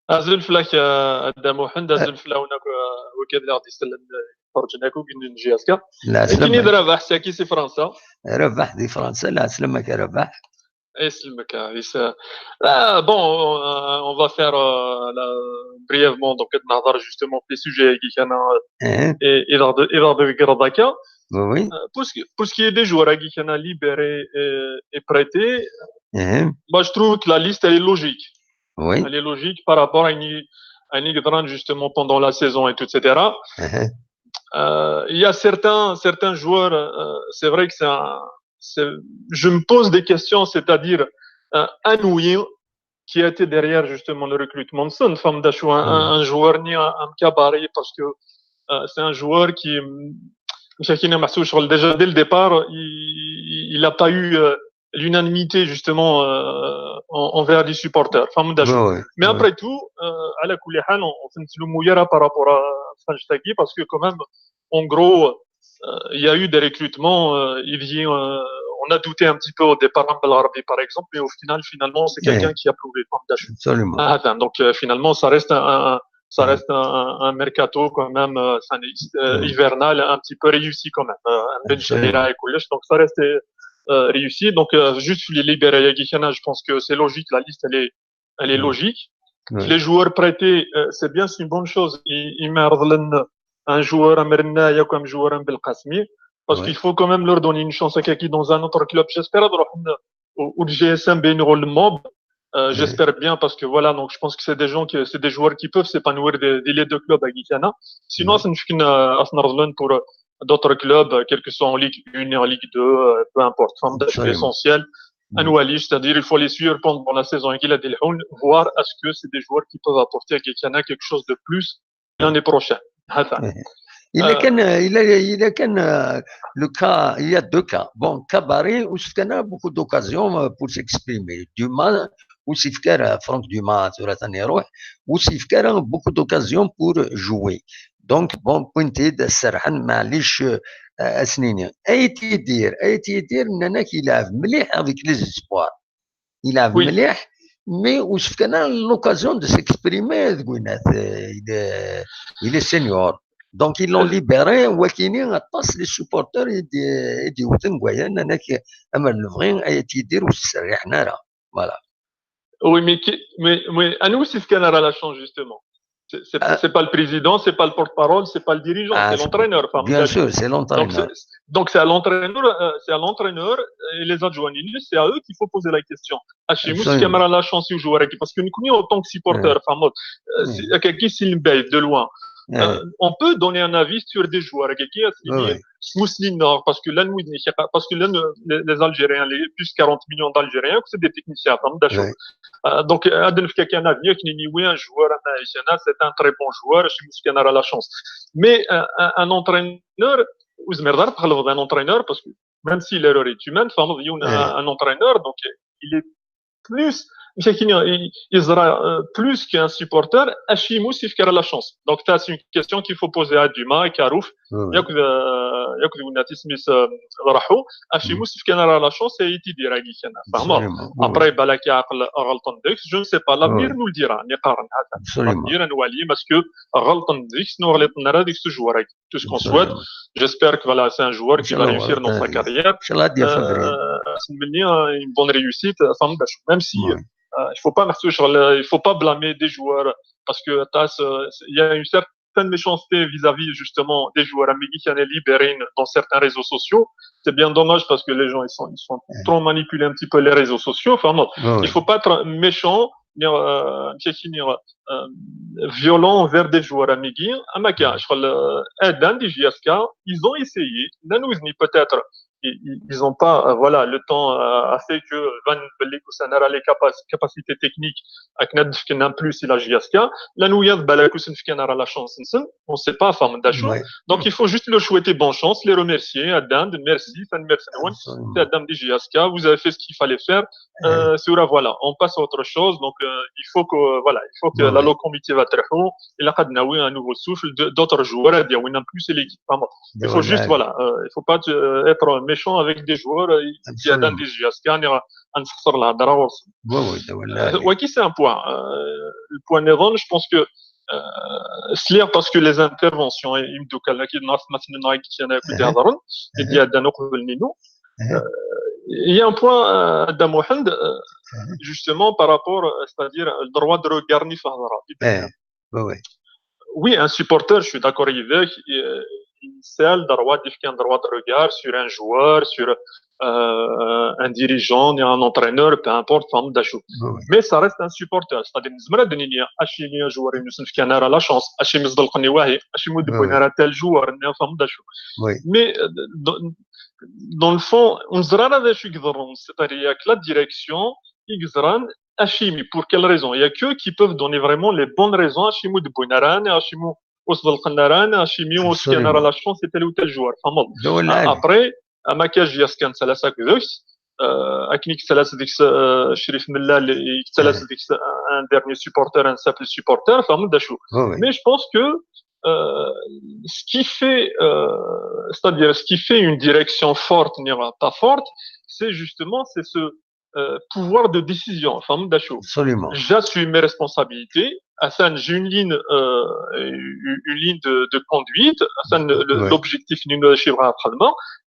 Azul fell-ak, a Dda Muḥend, azul fell-awen akk, a, wigad i ɣ-d-isellen, a, iferǧen akk, n J S K. Lɛeslama. Nekkini d Rabaḥ, saki si Fransa. Rabaḥ di Fransa, lɛeslama-k a Rabaḥ. Isellmek, a, is-, a, bon, on, on va faire, euh, la, brièvement, donc, ad nehḍer justement fi sujet-agi kan, a, i, i ɣ-d-, i ɣ-d-tegreḍ akka. Oui, oui. Euh, pour ce qui, pour ce qui est des joueurs-agi kan libérés et, et prêtés, moi, je trouve que la liste, elle est logique. Oui. Elle est logique par rapport à une, à une grande, justement, pendant la saison et tout, et cetera. Euh, il y a certains, certains joueurs, euh, c'est vrai que c'est un, c'est, je me pose des questions, c'est-à-dire, euh, anwi qui a été derrière, justement, le recrutement de Son, femme d'Achou, un, un, un joueur ni un, un cabaret, parce que, euh, c'est un joueur qui, hum, déjà dès le départ, il, il a pas eu, euh, l'unanimité, justement, euh, en-, envers les supporters. Femme d'Achou. Ouais, ouais, mais ouais. Après tout, euh, à la Koulihan, on, on fait une par rapport à French Taki, parce que quand même, en gros, euh, il y a eu des recrutements, euh, il vient, euh, on a douté un petit peu au départ, Amel Arabi, par exemple, mais au final, finalement, c'est quelqu'un qui a prouvé, femme d'Achou. Absolument. Ah, attends, donc, euh, finalement, ça reste un, un, ça reste un, un, un mercato quand même, euh, c'est un, euh, hivernal un petit peu réussi quand même. Euh, un Ben Chahira et Koulish, donc ça reste, euh, réussi. Donc, euh, juste les libérés, je pense que c'est logique, la liste, elle est, elle est logique. Les joueurs prêtés, euh, c'est bien, c'est une bonne chose. Il, il m'a un joueur, un Merinna, il y a comme joueur, un Belkacemi. Parce qu'il faut quand même leur donner une chance à quelqu'un dans un autre club. J'espère, ou, ou le G S M, ben, le Mob. Euh, j'espère bien parce que voilà, donc je pense que c'est des gens qui, c'est des joueurs qui peuvent s'épanouir des, des les deux clubs à Guyana. Sinon, c'est une, euh, pour, euh, d'autres clubs, euh, quel que soit en Ligue un, en Ligue deux, euh, peu importe. Enfin, c'est essentiel. Un Wali, c'est-à-dire il faut les suivre pendant la saison. Et qu'il a des, voir est-ce que c'est des joueurs qui peuvent apporter à Guyana quelque chose de plus l'année prochaine. هذا. إلا آه. كان، إلا، إلا كان، آه، le cas, il y a deux cas. Bon, Cabaret, وسفك راه beaucoup d'occasions, euh, pour s'exprimer. Dumas, وسفك راه، Franck Dumas, ثلاثة يروح، وسفك راه beaucoup d'occasions pour jouer. Donc, bon, pointed, سرحان، معليش، آه، أسنيني. أي تيدير، أي تيدير، ناناك يلعب مليح avec les espoirs. Il a مليح, mais وسفك راه l'occasion de s'exprimer, ديك وينات, euh, il est, il est senior. Donc, ils l'ont libéré, وكيني غطاس les supporters, يدي، يدي وثن كويا، أنا كي أمر نبغي، أي تيدير وسريحنا راه. Voilà. Oui, mais qui, mais, mais à nous, c'est ce qu'on a la chance, justement. C'est, c'est, c'est pas le président, c'est pas le porte-parole, c'est pas le dirigeant, c'est l'entraîneur. Bien sûr, c'est l'entraîneur. Donc, c'est, donc, c'est à l'entraîneur, euh, c'est à l'entraîneur et les adjoints, c'est à eux qu'il faut poser la question. Achimus, qui a la chance de jouer avec, parce que nous, en tant que supporters, femme, euh, c'est, qui, qui s'il de loin. Euh, on peut donner un avis sur des joueurs, qui, qui, parce que là, nous, parce que là, nous, les, les Algériens, les plus quarante millions d'Algériens, c'est des techniciens, femme, d'accord. Euh, donc, euh, هذا نفكا كان avis, كاين oui, un joueur, c'est un très bon joueur, je pense qu'il a la chance. Mais, euh, un, un entraîneur, وزمير دار بحال un entraîneur, parce que même si l'erreur est humaine, femme, un, un entraîneur, donc, il est plus, il, il sera, euh, plus qu'un supporter, Achimus, il a la chance. Donc, ça, c'est une question qu'il faut poser à Dumas et Karouf. ياك، آه، ياك ونات اسمي س-، راحوا. Achimus, il a la chance, et il dira, فهمت؟ Après, بالك يعقل غلطن ديك، je ne sais pas, l'avenir nous le dira. L'avenir, نوالي, parce que غلطن ديك، شنو غلطن راه ديك ce joueur. Tout ce qu'on souhaite. J'espère que, voilà, c'est un joueur qui va réussir dans sa carrière. Euh, une bonne réussite, même si, euh, il faut pas, il faut pas blâmer des joueurs parce que, euh, il y a une certaine méchanceté vis-à-vis, justement, des joueurs américains libérés dans certains réseaux sociaux. C'est bien dommage parce que les gens, ils sont, ils sont trop manipulés un petit peu les réseaux sociaux. Enfin, non, il faut pas être méchant, ni, euh, violent envers des joueurs américains. أما كاع شغل، آه، آدم دي J S K, ils ont essayé. Peut-être ils n'ont pas, euh, voilà, le temps, euh, a fait que van belli ur sɛin ara les capacités techniques akken ad d-fken un plus i la J S K. Llan wiyaḍ balak ur sen-fkan ara la chance-nsen, on sait pas, fehmeḍ d acu. Donc il faut juste leur souhaiter bonne chance, les remercier, ad d-inin merci, tanemmirt-nwen, tɛeddam di J S K, vous avez fait ce qu'il fallait faire. Euh, tura, voilà, on passe à autre chose. Donc, euh, il faut que, voilà, il faut que la locomotive ad terḥu, ilaq ad nawi un nouveau souffle, d'autres joueurs ad d-yawin un plus i l'équipe. Il faut juste, voilà, euh, il faut pas euh, être méchant avec des joueurs euh, qui attendent des J S K, ad nexser lhedra ɣur-sen. Oui, oui, c'est un point. Euh, le point niḍen, je pense que euh, sliɣ parce que les interventions, imeddukal-agi, ma tennum-aɣ-d kan akk i d-ihedren, i d-iɛeddan uqbel-inu, il y a un point, euh, Dda Muḥend, euh, justement par rapport, euh, c'est-à-dire le droit de regard n yihedra. Oui, un supporter, je suis d'accord avec, il a le droit de faire un droit de regard sur un joueur, sur euh, un dirigeant, un entraîneur, peu importe, fehmeḍ d acu. Mais ça reste un supporter, c'est-à-dire nezmer ad d-nini acimi joueur-inu ur s-nefki ara la chance, acimi ẓelqen i wahi, acimi ur d-wwin ara tel joueur, fehmeḍ d acu. Mais euh, dans, dans le fond, ur neẓri ara d acu i iḍerrun, c'est-à-dire il y a que la direction i yeẓran acimi, pour quelle raison. Il y a qu'eux qui peuvent donner vraiment les bonnes raisons acimi ur d-wwin ara, acimi ur s-ḍelqen ara, acimi ur s-fkan ara la chance i tel ou tel joueur, fehmeḍ. Après, ama akka J S K nettalas akked-s, euh, akken i yettalas deg-s euh, Crif Mellal, yettalas deg-s un dernier supporter, un simple supporter, fehmeḍ d acu. Mais je pense que euh, ce qui fait, euh, c'est-à-dire ce qui fait une direction forte, pas forte, c'est justement c'est ce euh, pouvoir de décision, fehmeḍ d acu. Absolument. J'assume mes responsabilités. Atan, j'ai une ligne, euh, une ligne de, de conduite. Atan, l'objectif,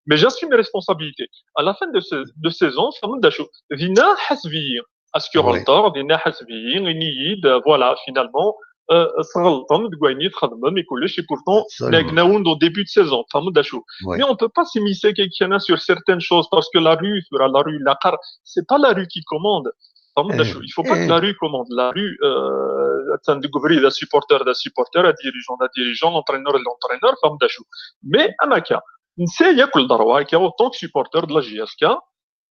mais j'assume mes responsabilités. À la fin de, ce, de saison, fehmeḍ d acu, dinna ḥaseb-iyi. Est-ce que ɣelṭeɣ, dinna ḥaseb-iyi, ini-yi-d, voilà, finalement, euh, tɣelṭem deg wayen i txedmem et kullec, et pourtant, nna-wen-d au début de saison, fehmeḍ d acu. Mais on peut pas s'immiscer quelqu'un sur certaines choses parce que la rue, la rue, la car, c'est pas la rue qui commande. Fehmeḍ d acu. Il faut pas que la rue commande. La rue, euh, attan deg ubrid, un supporter, un supporter, un dirigeant, un dirigeant, l'entraîneur, l'entraîneur, fehmeḍ d acu. Mais am akka, nesɛa yakk le droit, autant que supporter de la J S K,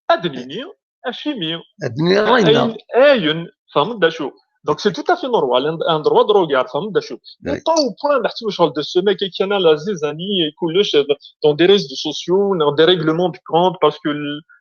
ad d-nini acimi. Ad d-nini ayen, fehmeḍ d acu. Donc c'est tout à fait normal, un, un droit de regard, fehmeḍ d acu. Mais pas au point, meḥsub, genre, de se mettre quelqu'un à la zizanie et kullec dans des réseaux sociaux, dans des règlements de compte, parce que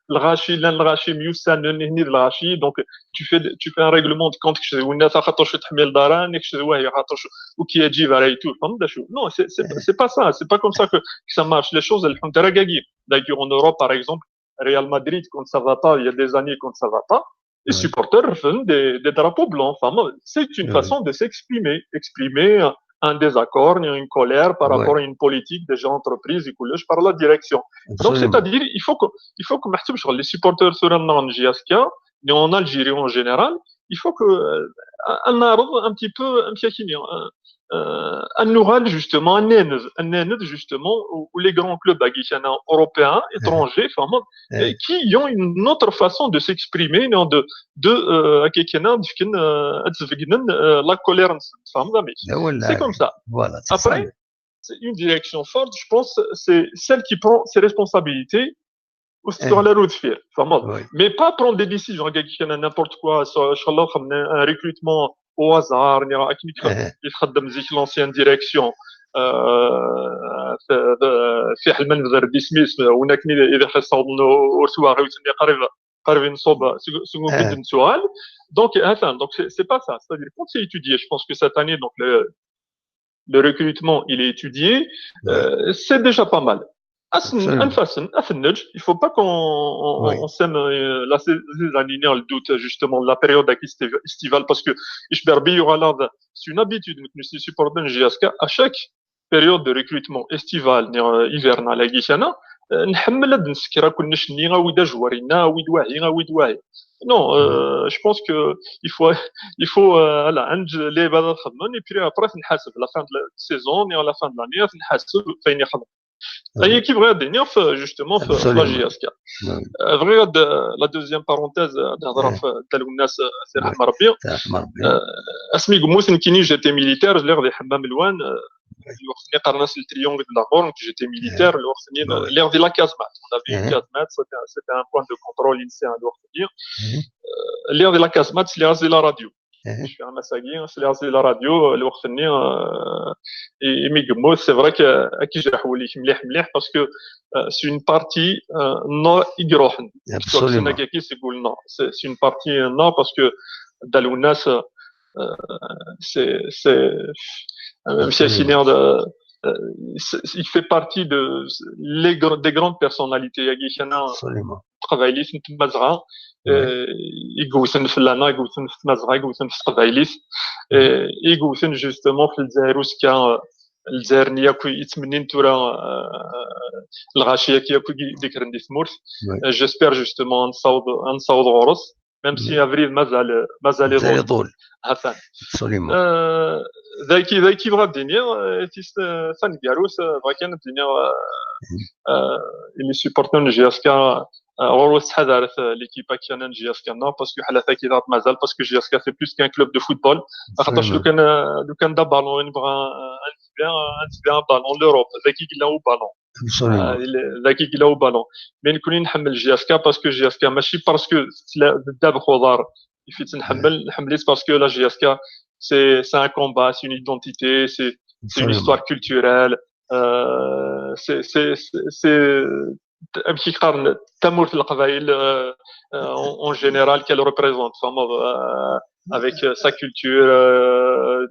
lɣaci, llan lɣaci myussanen, nitni d lɣaci, donc tu fais, tu fais un règlement de compte, kečč d winna xaṭer ur teḥmileḍ ara, kečč d wahi xaṭer ur k-yeɛǧib ara et tout, fehmeḍ d acu. Non, c'est, c'est, c'est pas ça, c'est pas comme ça que, que ça marche. Les choses, elles sont dragagées. D'ailleurs, en Europe, par exemple, Real Madrid, quand ça va pas, il y a des années quand ça va pas, les supporters refont des, des drapeaux blancs. Enfin, c'est une façon de s'exprimer, exprimer un désaccord, une colère par rapport à une politique déjà entreprise et kullec par la direction. Donc, c'est-à-dire, il faut que, il faut que meḥsub, les supporters sur un J S K, en Algérie en général, il faut que, euh, un, un petit peu, un petit euh, ad nuɣal justement, ad naned, ad naned justement, où, où les grands clubs, euh, européens, étrangers, fehmeḍ, euh, qui ont une autre façon de s'exprimer, non, de, de, euh, euh, ad sbegnen, euh, la colère, fehmeḍ amek. C'est comme ça. Voilà, c'est ça. Après, c'est une direction forte, je pense, c'est celle qui prend ses responsabilités ur s-tuɣal ara ur deffir, fehmeḍ. Mais pas prendre des décisions, n'importe quoi, un recrutement au hasard, akken i txeddem zik l'ancienne direction, euh, fiḥel ma nebder-d isem-is, win akken i d ixessawḍen ur twaɣiwt-nni qrib, qrib i nṣub seg ubrid n tuɣal. Donc, atan, donc c'est, c'est pas ça. C'est-à-dire, quand c'est étudié, je pense que cette année, donc, le, le recrutement, il est étudié, euh, c'est déjà pas mal. Anef-asen, ad ten-neǧǧ, il faut pas qu'on on, on sème euh, la zizanie, le doute, justement, la période estivale, parce que icbi Rebbi yuɣal-aɣ, c'est une habitude, nous supportons J S K à chaque période de recrutement estival, euh, hivernal, euh, nḥemmel ad nsekker akk nec-nni, awi-d ajwar-inna, awi-d wahi, awi-d wahi. Non, euh, je pense que il faut, il faut, euh, voilà, et puis après, c'est la fin de la saison, et à la fin de l'année, c'est une حسب فين يخدم. Ça y est, qui vrai dernier, justement, la J S K. Vrai, la deuxième parenthèse, asmi gummus, j'étais militaire, je l'ai Hammam Lwan, lweqt-nni qqaren-as le triangle de la mort, donc j'étais militaire, lweqt-nni, lliɣ di la casemate. On avait une casemate, c'était un, c'était un point de contrôle initial lweqt-nni. Lliɣ di la casemate, sliɣ-as di la radio. Cfiɣ ass-agi, sliɣ-as di la radio, lweqt-nni, euh, i, imi yemmut, c'est vrai que ad k-ijreḥ wul-ik mliḥ, mliḥ, parce que, euh, c'est une partie, euh, n-, i iruḥen. Absolument. C'est, c'est une partie, euh, n-, parce que Dda Lwennas, euh, c'est, c'est, euh, même si c'est, euh, c'est, il fait partie de, les gr-, des grandes personnalités. Absolument. Taqbaylit n Tmazɣa, euh, i yewten fell-aneɣ, i yewten f Tmazɣa, i yewten f Teqbaylit, euh, i yewten justement f Lezzayer uzekka, euh, Lezzayer-nni akk i yettmennin tura, euh, lɣaci-agi akk i d-ikkren di tmurt. Euh, j'espère justement ad nessaweḍ, ad nessaweḍ ɣur-s, même si abrid mazal, mazal iḍul. Mazal iḍul. Hatan. Absolument. Euh, dagi, dagi bɣiɣ ad d-iniɣ, euh, tis, euh, taneggarut, euh, bɣiɣ kan ad d-iniɣ, euh, euh, les supporters n J S K, euh, ɣur-wen ttḥadaret, euh, l'équipe-agi n J S K-nneɣ, parce que ḥala tagi daɣ mazal, parce que J S K c'est plus qu'un club de football. Axaṭer lukan, euh, lukan d aballon i nebɣa, euh, ad netbiɛ, euh, ad netbiɛ aballon n l'Europe, dagi yella uballon. Absolument. Euh, il est, dagi yella uballon. Mais nekkni nḥemmel J S K parce que J S K, mačči parce que tla-, d ddabex uḍar i tt-nḥemmel, nḥemmel-itt parce que la J S K, c'est, c'est un combat, c'est une identité, c'est, c'est une histoire culturelle, euh, c'est, c'est, c'est, c'est, amek i qqaren, tamurt n Leqbayel, euh, euh, en, en général, qu'elle représente, tfehmeḍ, euh, avec, euh, sa culture, euh,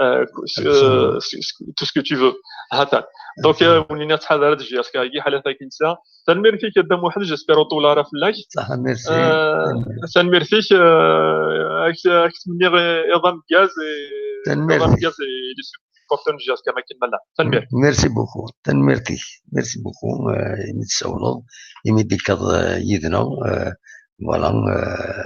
euh, euh, tout ce que tu veux. Hatan. Donc, euh, ur nini ttḥadaret J S K-agi, ḥala tagi netta. Tanemmirt-ik a Dda Muḥend, j'espère ur ṭṭul ara fell-ak. Ṣaḥa, merci. Euh, tanemmirt-ik, euh, ak, ak ttmenniɣ iḍ ameggaz, iḍ ameggaz i les supporters n J S K, ma akken ma llan. Tanemmirt. Merci beaucoup. Tanemmirt-ik. Merci beaucoup, euh, imi d-tsawleḍ, imi d-tekkeḍ, euh, yid-neɣ, euh, voilà, euh,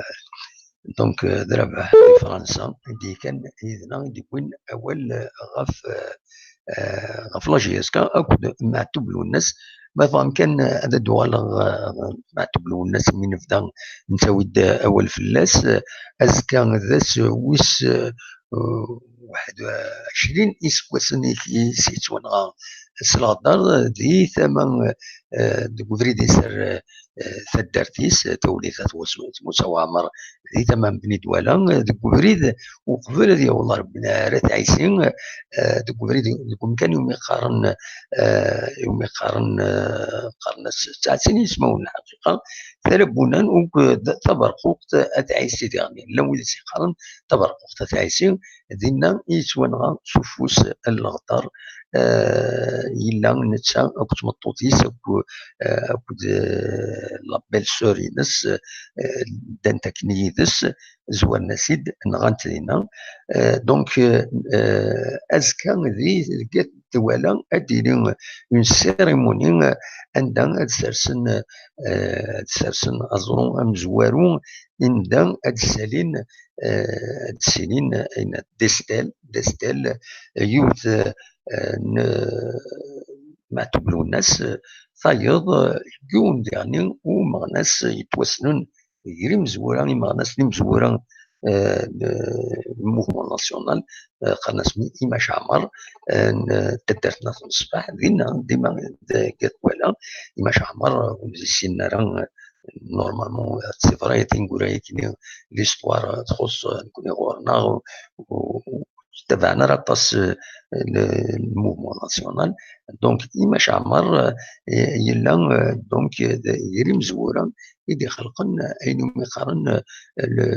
donc, euh, d Rabaḥ di Fransa i d-yekkan yid-neɣ, i d-yewwin awal, euh, ɣef, euh, euh, ɣef la J S K akked Maɛtub Lwennas. Ma tebɣam kan, euh, ad d-uɣaleɣ, euh, Maɛtub Lwennas, mi nebda nettawi-d, euh, awal fell-as, euh, azekka d ass, euh, wis, euh, euh, waḥed u ɛecrin iseggasen i, i s-yettwanɣa s leɣder, euh, di tama, euh, deg ubrid iser, euh, eh, taddart-is, eh, Tawlita Tmus-, Tmusa Waɛmer, di tama n Bni Dwala, eh, deg ubrid uqbel ad yaweḍ ɣer Bni-, ar At Ɛisi, eh, deg ubrid, deg umkan iwumi qqaren, eh, iwumi qqaren, eh, qqaren-as, ttɛettinen yismawen lḥaqiqa, Tala n Wunan, ukk, eh, d-, Taberquqt At Ɛisi diɣen. Llan wid i s-yeqqaren Taberquqt At Ɛisi, dinna i yettwanɣa s ufus n leɣder, eh, yella netta akked tmeṭṭut-is, akk-, eh, akked, eh, la belle-sœur-ines, eh, ddant akken yid-s, zwaren-as-id, nɣan-t dinna. Eh, donc, eh, eh, azekka di, deg At Dwala ad d-tili une cérémonie, eh, anda ad sersen, eh, ad sersen aẓru amezwaru, anda ad ssalin, eh, ad ssilin, eh, ayen, des stèles, des stèles, eh, yiwet, eh, n, eh, Maɛtub Lwennas, eh, tayeḍ, eh, yiwen diɣen umeɣnas yettwassnen gar imezwura, imeɣnasen imezwura, eh, n, n mouvement national, eh, qqaren-as Imac Ɛmer, eh, n taddart n At Mṣebbaḥ, dinna, dima, d-, deg At Dwala, Imac Ɛmer, eh, ur issinen ara, eh, normalement, eh, c'est vrai, tineggura-agi, l'histoire, eh, txuṣṣ, eh, nekkni ɣur-neɣ, u, u, ur ttabaɛen ara aṭas, eh, le, le mouvement national. Donc, Imac Ɛmer, eh, yella, eh, donc, eh, d-, gar imezwura i d-ixelqen, eh, ayen umi qqaren, eh, le,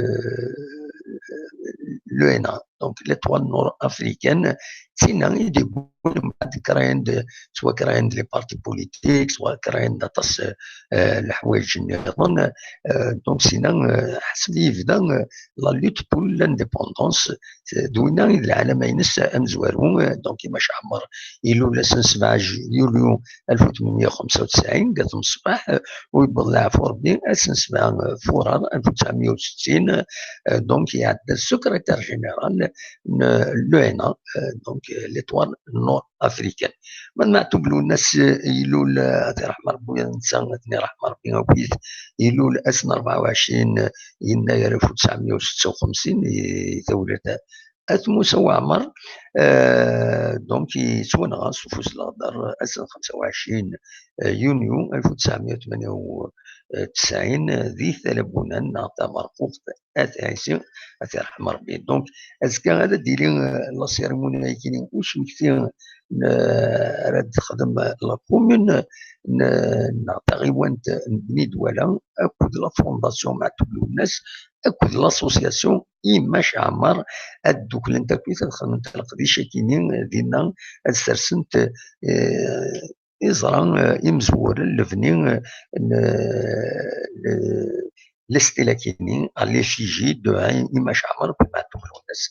l'ENA, donc l'étoile nord-africaine, d tinna i d-yewwin mbeɛd krayen-d, swa krayen-d les partis politiques, swa krayen-d aṭas, eh, leḥwayeǧ nniḍen. Eh, donc, sina, eh, ḥseb yebda, eh, la lutte pour l'indépendance, eh, d winna i d lɛalama-ines amezwaru, eh, donc, Imac Ɛmer ilul ass n sebɛa ju-, yulyu alef u tmenmeyya u xemsa u tesɛin, deg At Mṣebbaḥ, eh, u yewweḍ leɛfu Rebbi ass n sebɛa, eh, furar alef u tesɛemeyya u settin, eh, donc, iɛedda secrétaire général n l'ENA, eh, donc, eh, l'étoile nord-africaine. Ma d Maɛtub Lwennas, eh, ilul, eh, ad iṛḥem Rebbi, netta ad iṛḥem Rebbi akkit, ilul ass n rebɛa u ɛecrin yennayer alef u tesɛemeyya u setta u xemsin, i Tawlita At Musa Waɛmer, euh, donc, yettwanɣa s ufus n leɣder ass n xemsa u ɛecrin yunyu alef u tesɛemya u tmenya u tesɛin di Talabunan neɣ Tamerquqt At Ɛisi, ad t-yerḥem Rebbi. Donc, azekka ad d-tili, euh, la cérémonie-agi n usmekti n, euh, ara d-texdem la commune n, neɣ taɣiwant n Bni Dwala akked la fondation Maɛtub Lwennas akked l'association Imac Ɛmer, ad dduklent akkit ad xedment leqdic-agi-nni dinna, ad sersent, euh, iẓra, euh, imezwura n lebni, euh, n, n, l'estelakini, à l'effigie de Imac Ɛmer akked Maɛtub Lwennas.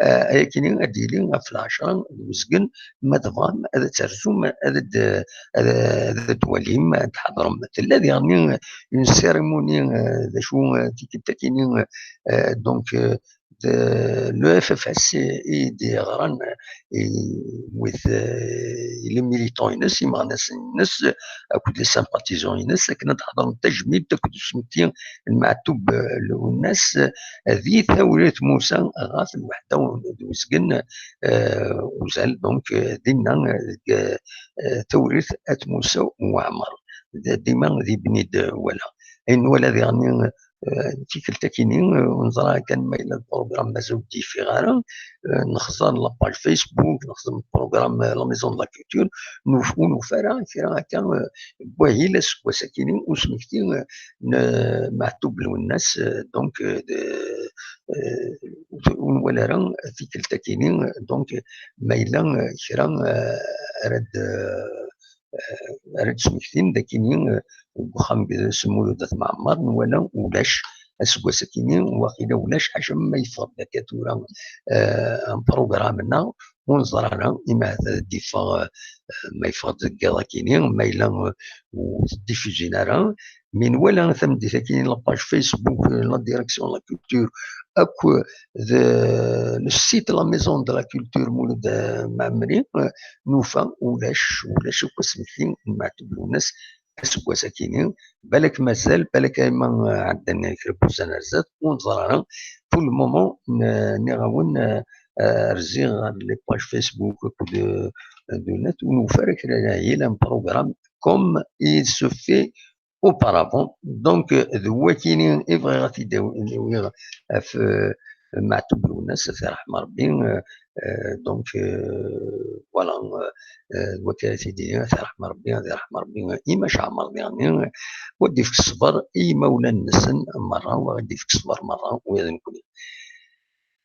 Euh, ayakini ad d-yili ɣef lɛecṛa d uzgen, ma tebɣam ad terzum, ad d-, ad, ad d-twalim, ad d-tḥeḍrem. Tella diɣen une cérémonie, euh, d acu, euh, tikkelt-akini, euh, donc, euh, de le F F S i d-yeɣran i wid, eh, les militants-ines, imeɣnasen-ines, akked les sympathisants-ines, akken ad d-ḥeḍren tajmilt akked usmekti n Maɛtub, eh, Lwennas, eh, di Tawrirt Musa ɣef lweḥda d uzgen, eh, uzal, donc, eh, dinna, eh, deg, eh, Tawrirt At Musa Waɛmer, d-, dima di Bni Dwala. Ayen nwala diɣen, eh, tikkelt-akini, eh, ur neẓra kan ma yella lprogram mazal ur d-yeffiɣ ara, eh, nexẓer la page Facebook, nexdem program, eh, la Maison de la Culture, nuf-, ur nufi ara kra akka, eh, n wahil aseggas-akini usmekti, eh, n, eh, Maɛtub Lwennas, eh, donc, eh, de, eh, ur nwala ara tikkelt-akini, donc, ma yella, eh, kra, eh, ara d-, eh, ara d-smektin d akini, eh, deg uxxam n Semmud At Mɛemmer, nwala ulac aseggas-akini, waqila ulac, ḥaca ma yeffeɣ-d akka tura, eh, un programme-nneɣ, ur neẓra ara, imi ahat ad d-iffeɣ, eh, ma yeffeɣ-d deg yiḍ akini, ma yella, eh, ur t-ddifuzin ara. Mi nwala tameddit-akini la page Facebook, eh, la direction de la culture, akked, eh, le site la Maison de la Culture Mulud, eh, Mɛemmri, eh, nufa ulac, ulac akk asmekti n Maɛtub Lwennas aseggas-akini. Balak mazal, balak ayma, eh, ɛeddan kra n wussan ar zdat, ur neẓra ara. Pour le moment, n-, nniɣ-awen, eh, eh, rziɣ ɣer les pages Facebook akked, eh, de net, ur nufi ara kra n ahil, un programme comme il se fait auparavant. Donc, eh, d wakini i bɣiɣ ad t-id-awiɣ ɣef, eh, Maɛtub Lwennas, ad t-yerḥem Rebbi, eh, eh, donc, eh, voilà, eh, eh, d wakka ara t-id-iniɣ, ad t-yerḥem Rebbi, ad yerḥem Rebbi, eh, Imac Ɛmer diɣen, eh, u ad d-ifk ṣṣber i yimawlan-nsen merra, u ad d-ifk ṣṣber merra, u ad nekkni.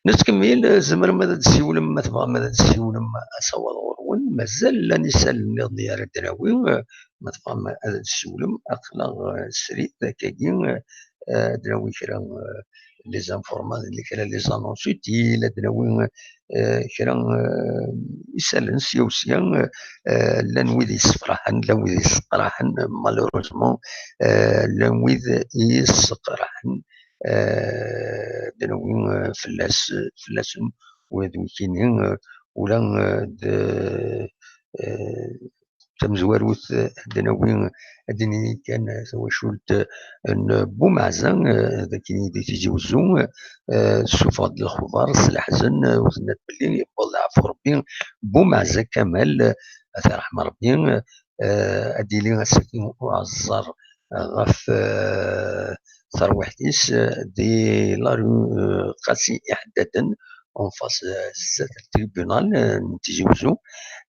Nettkemmil, eh, tzemrem ad d-tessiwlem, ma tebɣam ad d-tessiwlem, asawaḍ ɣur-wen, mazal llan isallen nniḍen i ara d-nawi, eh, ma tebɣam ad d-tessiwlem, aql-aɣ, eh, srid akkagi, eh, ad d-nawi kra, eh, les informa-, kra les annonces utiles, ad d-nawi, eh, kra, eh, isallen sya u sya, eh, llan wid yessefraḥen, llan wid yesseqraḥen, malheureusement, eh, llan wid yesseqraḥen, eh, ad d-nawi, eh, fell-as, fell-asen, ula d wikini, eh, ula, eh, d, eh, tamezwarut, eh, ad d-nawi, ad d-nini kan, eh, tawacult, eh, n Bumeɛza, eh, d akken di Tizi Wezzu, eh, tessufeɣ-d lexbar s leḥzen, eh, u tenna-d belli yewweḍ leɛfu Rebbi, Bumeɛza Kamal, eh, ad t-yerḥem Rebbi, eh, ad d-yili ass-agi uɛeẓẓer ɣef, eh, terwiḥt-is, eh, di la rue, eh, Qasi Iḥeddaden, en face, eh, zdat le tribunal, eh, n Tizi Wezzu,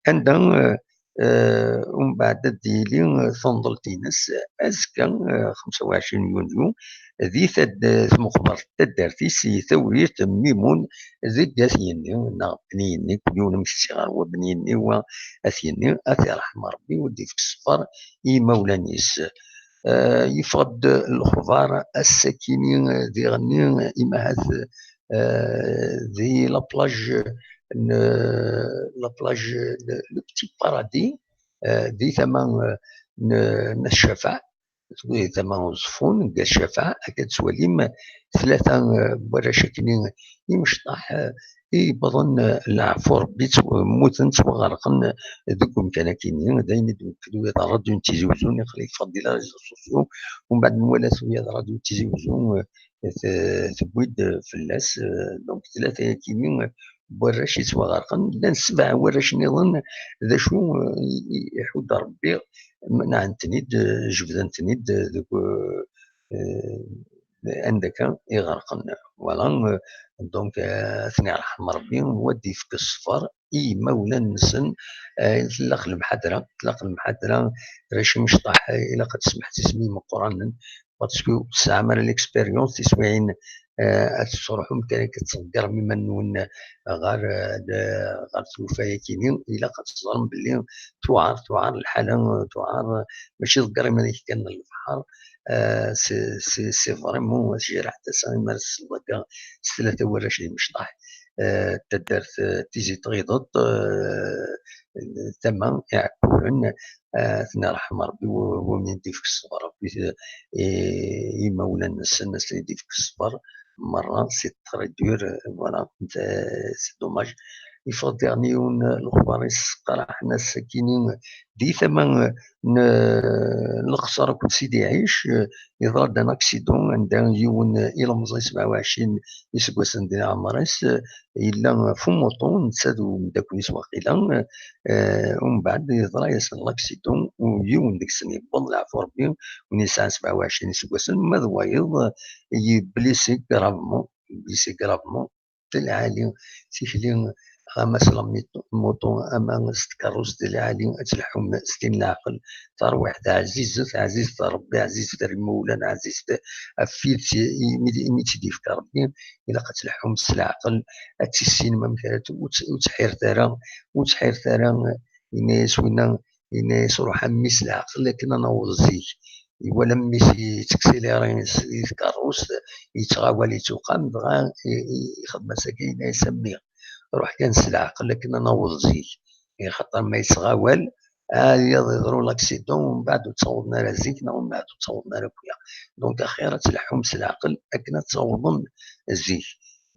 anda, eh, eh, umbeɛd ad d-yili, eh, tunḍelt-ines, eh, azekka, eh, xemsa u ɛecrin yunyu, di tad-, tmeqbert taddart-is i Tawrirt Mimun deg At Yenni, neɣ Bni Yenni, kul yiwen amek t-iɣer, wa Bni Yenni, wa At Yenni, ad t-yerḥem Rebbi, u ad d-ifk ṣṣber i yimawlan-is. Eh, yeffeɣ-d lexbar ass-akini, eh, diɣenni, eh, imahat, eh, di la plage n, la plage n Le Petit Paradis, eh, di tama, eh, n, n At Ccafaɛ, di tama n Uẓeffun, deg At Ccafaɛ, akka d-tettwalim tlata, eh, n warrac akini imecṭaḥ, eh, i yewwḍen, eh, leɛfu Rebbi, ttw-, mmuten, ttwaɣerqen, eh, deg umkan akini. D ayen i d-tewwi ṛṛadyu n Tizi Wezzu, niqal yeffeɣ-d di les réseaux sociaux, umbeɛd nwala-t ula d ṛṛadyu n Tizi Wezzu, eh, t-, tewwi-d, eh, fell-as, eh, donc tlata akini, eh, warrac yettwaɣerqen. Llan sebɛa warrac nniḍen, d acu, eh, i, i iḥudd Ṛebbi, menɛen-ten-id, eh, jebden-ten-id, eh, deg, eh, eh, anda akka i ɣerqen. Voilà, eh, donc, eh, ad ten-iṛḥem Ṛebbi, wa d-yefk ṣṣber i yimawlan-nsen, eh, tlaq lemḥadra, tlaq lemḥadra, arrac imecṭaḥ, eh, ilaq ad tesmeḥsisem i imeqqranen, parce que ur tesɛam ara l'expérience, tiswiɛin, eh, ad tettruḥum kan akka ad tḍeggrem iman-nwen ɣer, eh, d-, ɣer tlufa-yagi-nni, ilaq ad teẓrem belli tuɛer, tuɛer lḥala, tuɛer, mačči ḍegger iman-ik kan n lebḥer, eh, c'est, c'est, c'est vraiment tejreḥ tasa imi ara tesleḍ akka s tlata warrac d imecṭaḥ, eh, taddart, eh, Tizi Tɣideṭ, eh, tama Iɛekkuren, eh, ad ten-iṛḥem Ṛebbi, w-, win i d-ifk ṣṣber Ṛebbi, eh, i, i imawlan-nsen, ad sen-id-ifk ṣṣber merra, c'est très dur, eh, voilà, c'est, c'est dommage. Yeffeɣ-d diɣen yiwen, eh, lexbar i s-qqaraḥen ass-akini di tama, eh, n, eh, Leqṣer akked Sidi Ɛic, eh, yeḍra-d un accident anda yiwen, eh, ilemẓi sebɛa u ɛecrin iseggasen di leɛmer-is, eh, yella f umuṭu, netta d umeddakel-is waqila, eh, umbeɛd yeḍra-yasen l'accident, u yiwen deg-sen yewweḍ leɛfu Ṛebbi, win yesɛan sebɛa u ɛecrin iseggasen, ma d wayeḍ, eh, yeblisi gravement, yeblisi gravement, d lɛali, tikli, ama s lmuṭu, ama s tkeṛṛust, d lɛali, ad tleḥḥum s tin leɛqel, tarwiḥt ɛzizet, ɛzizet ɣer Ṛebbi, ɛzizet ɣer imawlan, ɛzizet ɣef wid imi, imi tt-id-yefka Ṛebbi, ilaq ad tleḥḥum s leɛqel, ad tissinem amek ara t-, ur tt-, ur ttḥiret ara, ur ttḥiret ara, yenna-yas winna, yenna-yas ruḥ a mmi s leɛqel akken ad naweḍ zik. Iwala mmi-s yetteksiliri s, di tkeṛṛust, yettɣawal, yettuqam, dɣa i, i, ixdem-as akka, yenna-yas a mmi, ruḥ kan s leɛqel akken ad naweḍ zik. Axaṭer ma yettɣawal, ad yaḍ iḍru l'accident, umbeɛd ur ttawḍen ara zik, neɣ umbeɛd ur ttawḍen ara akk-a. Donc, axir ad tleḥḥum s leɛqel akken ad tawḍem zik.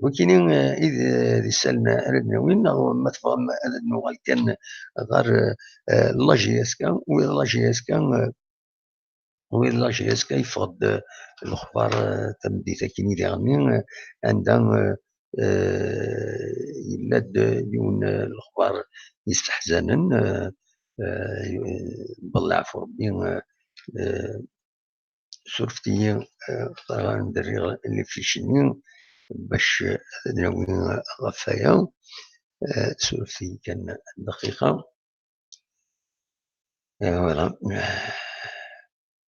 Wikini, eh, i d, d isallen ara d-nawi, neɣ ma tebɣam ad nuɣal kan ɣer, eh, la J S K, wid la J S K, eh, wid la J S K yeffeɣ-d, eh, lexbar, eh, tameddit akkin i diɣenni, eh, anda, eh, eh, yella-d yiwen, eh, lexbar yesseḥzanen, eh, eh, belleɛ ɣef Ṛebbi, eh, eh, surfet-iyi, eh, ɣer anda rriɣ les fiches-nni bac, eh, ad nawi ɣef waya. Eh, surfet-iyi kan dqiqa. Eh, voilà.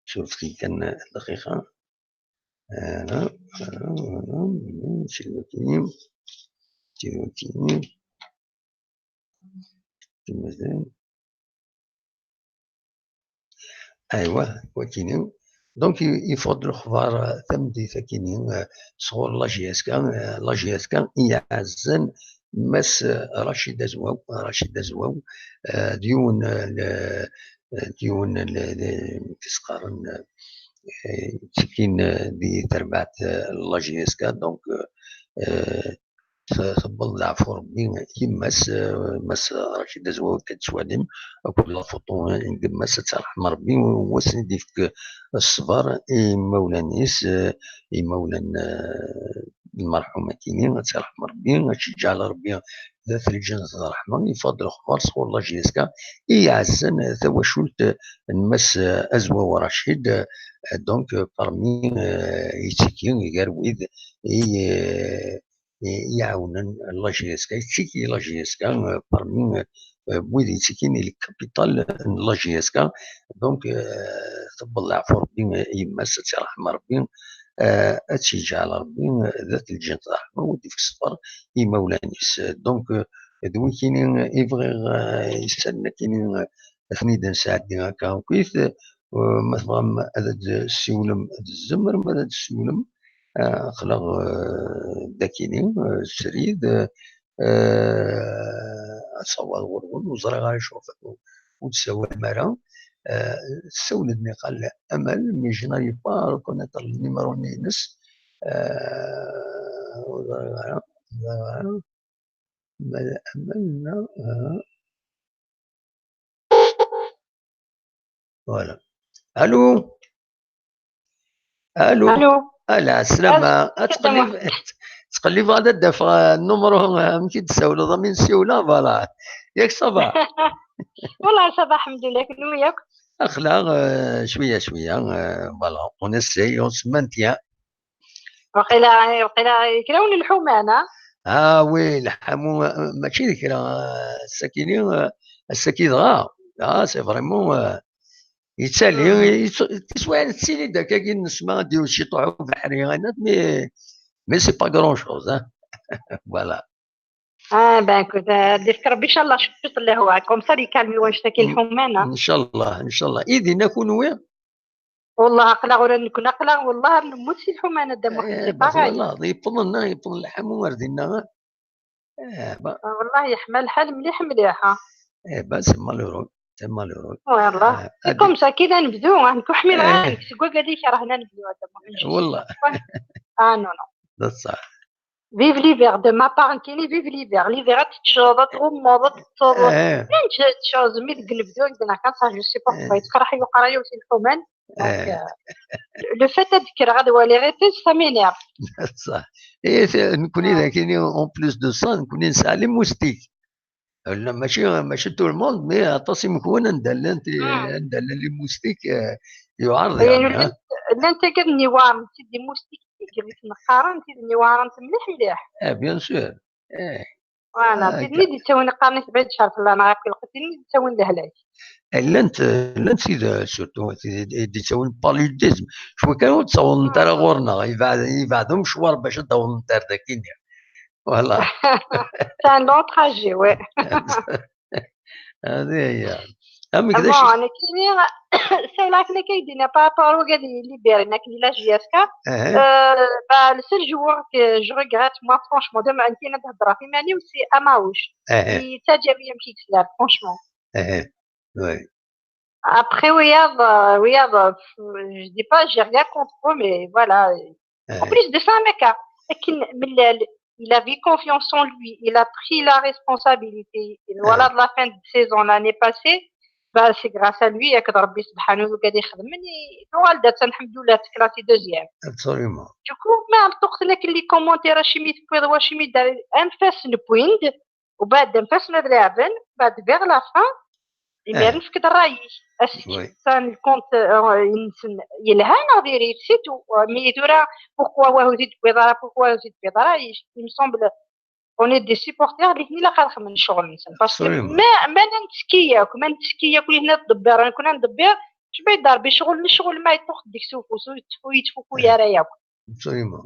Surfet-iyi kan dqiqa. Voilà, voilà, voilà. Mačči d wakini. Mačči d wakini. Mazal. Aywa, wakini. Donc, i-, yeffeɣ-d lexbar, eh, tameddit akini, eh, sɣur la J S K, eh, la J S K i iɛezzan Mass, eh, Racid Azwaw, Racid Azwaw, eh, d yiwen, eh, le-, eh, d yiwen le-, le-, i s-qqaren, eh, yettekkin, eh, di terbaɛt, eh, la J S K, donc, eh, t-, tewweḍ leɛfu Ṛebbi yemma-s, eh, Mass Racid Azwaw, akka tettwalim, akked la photo n yemma-s, ad tt-yerḥem Ṛebbi, u ad sen-id-ifk ṣṣber i yimawlan-is, eh, imawlan, eh, n lmerḥum akini, ad tt-yerḥem Ṛebbi, ad tt-yeǧǧeɛ Ṛebbi dat lǧennet d ṛṛeḥma. Yeffeɣ-d lexbar sɣur la J S K i iɛezzan tawacult n Mass Azwaw Racid, eh, donc, eh, parmi, eh, yettiki gar wid i, eh, i iɛawnen la J S K, yettiki la J S K, eh, parmi, eh, wid yettikin i le capital n la J S K. Donc, eh, tewweḍ leɛfu Ṛebbi, eh, yemma-s, ad tt-yerḥem Ṛebbi, eh, ad tt-yeǧɛel Ṛebbi, eh, dat lǧennet d ṛṛeḥma, u ad d-ifk ṣṣber i yimawlan-is. Donc, eh, d wikini i bɣiɣ, eh, isallen akini, eh, ad ten-id-nesɛeddi akka akkit. Eh, ma tebɣam ad d-tessiwlem, ad tzemrem ad d-tessiwlem. Eh, aql-aɣ, eh, dakini, eh, srid, eh, eh, ad tawḍ ɣur-wen, ur ẓriɣ ara acu ɣef ur d-tsawalem ara. Eh, tessawel-d niqal Amal, mais je n'arrive pas à reconnaître le numéro-nni-ines. Eh, ur ẓriɣ ara, ur ẓriɣ ara. Amal, Amal, neɣ, eh. Voilà. Allô? Allô? Allô? Ala, sslama. Ad teqqel, ad teqqel Ttqellibeɣ ad d-afeɣ, euh, nnumru, euh, amek i d-tessawleḍ, am i nsiwleɣ, voilà. Yak ça va? Wallah, ça va, alḥemdulillah, kenwi yakk? Aql-aɣ, euh, cwiya cwiya, euh, voilà, on essaye, on se maintient. Waqila, waqila kra n lḥuman, ah? Ah oui, lḥamu, euh, mačči d kra, euh, ass-akini, euh, ass-aki dɣa. Ah, c'est vraiment, euh, yettali, mm, yett-, tiswiɛin tettili-d akkagi, nesma ad d-iwet ciṭuḥ ubeḥri, mais, mais c'est pas grand chose, hein. Voilà. Ah, ben, écoute, euh, ad d-ifk Rebbi, inchallah, ciṭ n lehwa, comme ça, ad ikalmi wannect-aki, mm, lḥuman, ah. Inchallah, inchallah. I dinna kunwi? Wallah, aql-aɣ ur nekkni, aql-aɣ, wallah, nemmut si lḥuman, a Dda Muḥend, eh, c'est pareil. Voilà, yewweḍ, yewweḍ lḥamu ar dinna. Eh, bah. Ah, wallah, yeḥma lḥal mliḥ, mliḥ, ah. Eh, bah, c'est malheureux, c'est malheureux. Wallah, eh, c'est comme ça, kien ad nebdu, ah, nekk ur ḥmileɣ ara, eh, nekk seg wagad i kerhen ad nebdu, a Dda Muḥend. Wallah. Ah, non, non. D ṣṣeḥ. Vive l'hiver, de ma part, nekkini, vive l'hiver. L'hiver, ad teččeḍ, ad tɣummeḍ, ad teṭṭseḍ. Eh. Llan teččeḍ, mi deg unebdu, deg neɣ kan, ça, je sais pas pourquoi, eh, yettqerḥ-iyi uqerray-iw si lḥuman. Donc, eh, euh, le fait ad d-kkreɣ ad waliɣ iṭij, ça m'énerve. Ṣṣeḥ. Eh, nekkni, ah, dagini, en plus de ça, nekkni nesɛa les moustiques. Lla, mačči, mačči tout le monde, mais aṭas imekwan anda llant, ah, anda llan les moustiques, euh, yuɛer diɣen, llant, ah, llant agad n iweɛren, tid n les moustiques, i ɣef qqaren, tid n iweɛren mliḥ, mliḥ. Eh, bien sûr. Eh. Voilà, ah, tid-nni d-ittawin, qqaren-as bɛid ccer fell-aneɣ akk lqut, tid-nni d-ittawin lehlak. Eh, llant, llant tid, surtout, tid i d-ittawin paludisme. Cwi kan ur d-ttawḍent ara ɣur-neɣ, yebɛed, yebɛed umecwar bac ad d-awḍent ar daki-nni. Voilà. C'est un long trajet, ouais. Hadi hiya. Amek d acu? Bon, nekkini, ssawleɣ akken akka i d-yenna par rapport au gars de Libéry, nekkni la J S K. Eh. Euh, bah, le seul joueur que je regrette, moi, franchement, de ma, nekkini ad hedreɣ ɣef iman-iw, c'est Amaouche. Eh. Yettaǧǧa-yi amek i yesla, franchement. Eh. Oui. Après, wiyaḍ, euh, wiyaḍ, euh, je dis pas, j'ai rien contre eux, mais voilà. En plus de ça, mec, akken mellal, il avait confiance en lui, il a pris la responsabilité. Et voilà, de la fin de saison l'année passée, bah, c'est grâce à lui, yak d Rebbi subhanahu wa ta'ala ixedmen, i tuɣal-d, attan, alḥemdulillah, classé deuxième. Absolument. Du coup, ma am tuqt nekk les commentaires, acimi tewwiḍ, wacimi d anef-asen wwin-d, ubeɛd anef-asen ad laɛben, ubeɛd vers la fin, imir nefk-d ṛṛay-ik. Ass-a, le compte, euh, nsen yelha neɣ diri-t, c'est tout. Mais tura, pourquoi wahu ur t-id-tewwiḍ ara, pourquoi ur t-id-tewwiḍ ara, il me semble, on est des supporters, li ilaq ad xedmen ccɣel-nsen. Parce que ma, ma la nettekki yakk, ma nettekki yakk, li hna tḍebbir, nekkni ad nḍebbir, cba yedda Rebbi ccɣel, ccɣel ma yeṭṭuq deg-s ufus, ur yettfu-, ur yettfuku ara yakk. Absolument.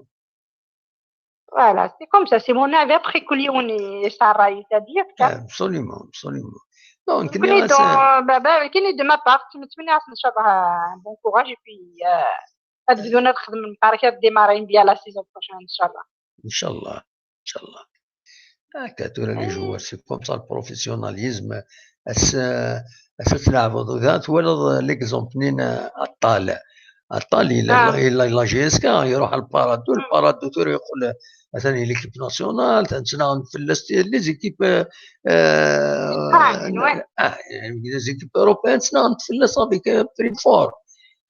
Voilà, c'est comme ça, c'est mon avis. Après, كل يوم يسعى الراي تاع ديالك. Absolument, absolument. Donc, nekkini, de, bah, bah, nekkini de ma part, nettmenni-as, inchallah, un bon courage, et puis, euh, ad bdun ad xedmen, ad démarrer bien la saison prochaine, inchallah. Inchallah, inchallah. Akka tura, les joueurs, c'est comme ça, le professionnalisme. Ass, ass ad tleɛbeḍ da, twalaḍ l'exemple-nni n Aṭṭal. Aṭṭal, il a, il a, il a la J S K, iruḥ al Paradou, le Paradou tura yeqqel, atan, l'équipe nationale, atan ttnaɣent fell-as les équipes, euh, ah, les équipes européennes ttnaɣent fell-as avec, euh, prix fort.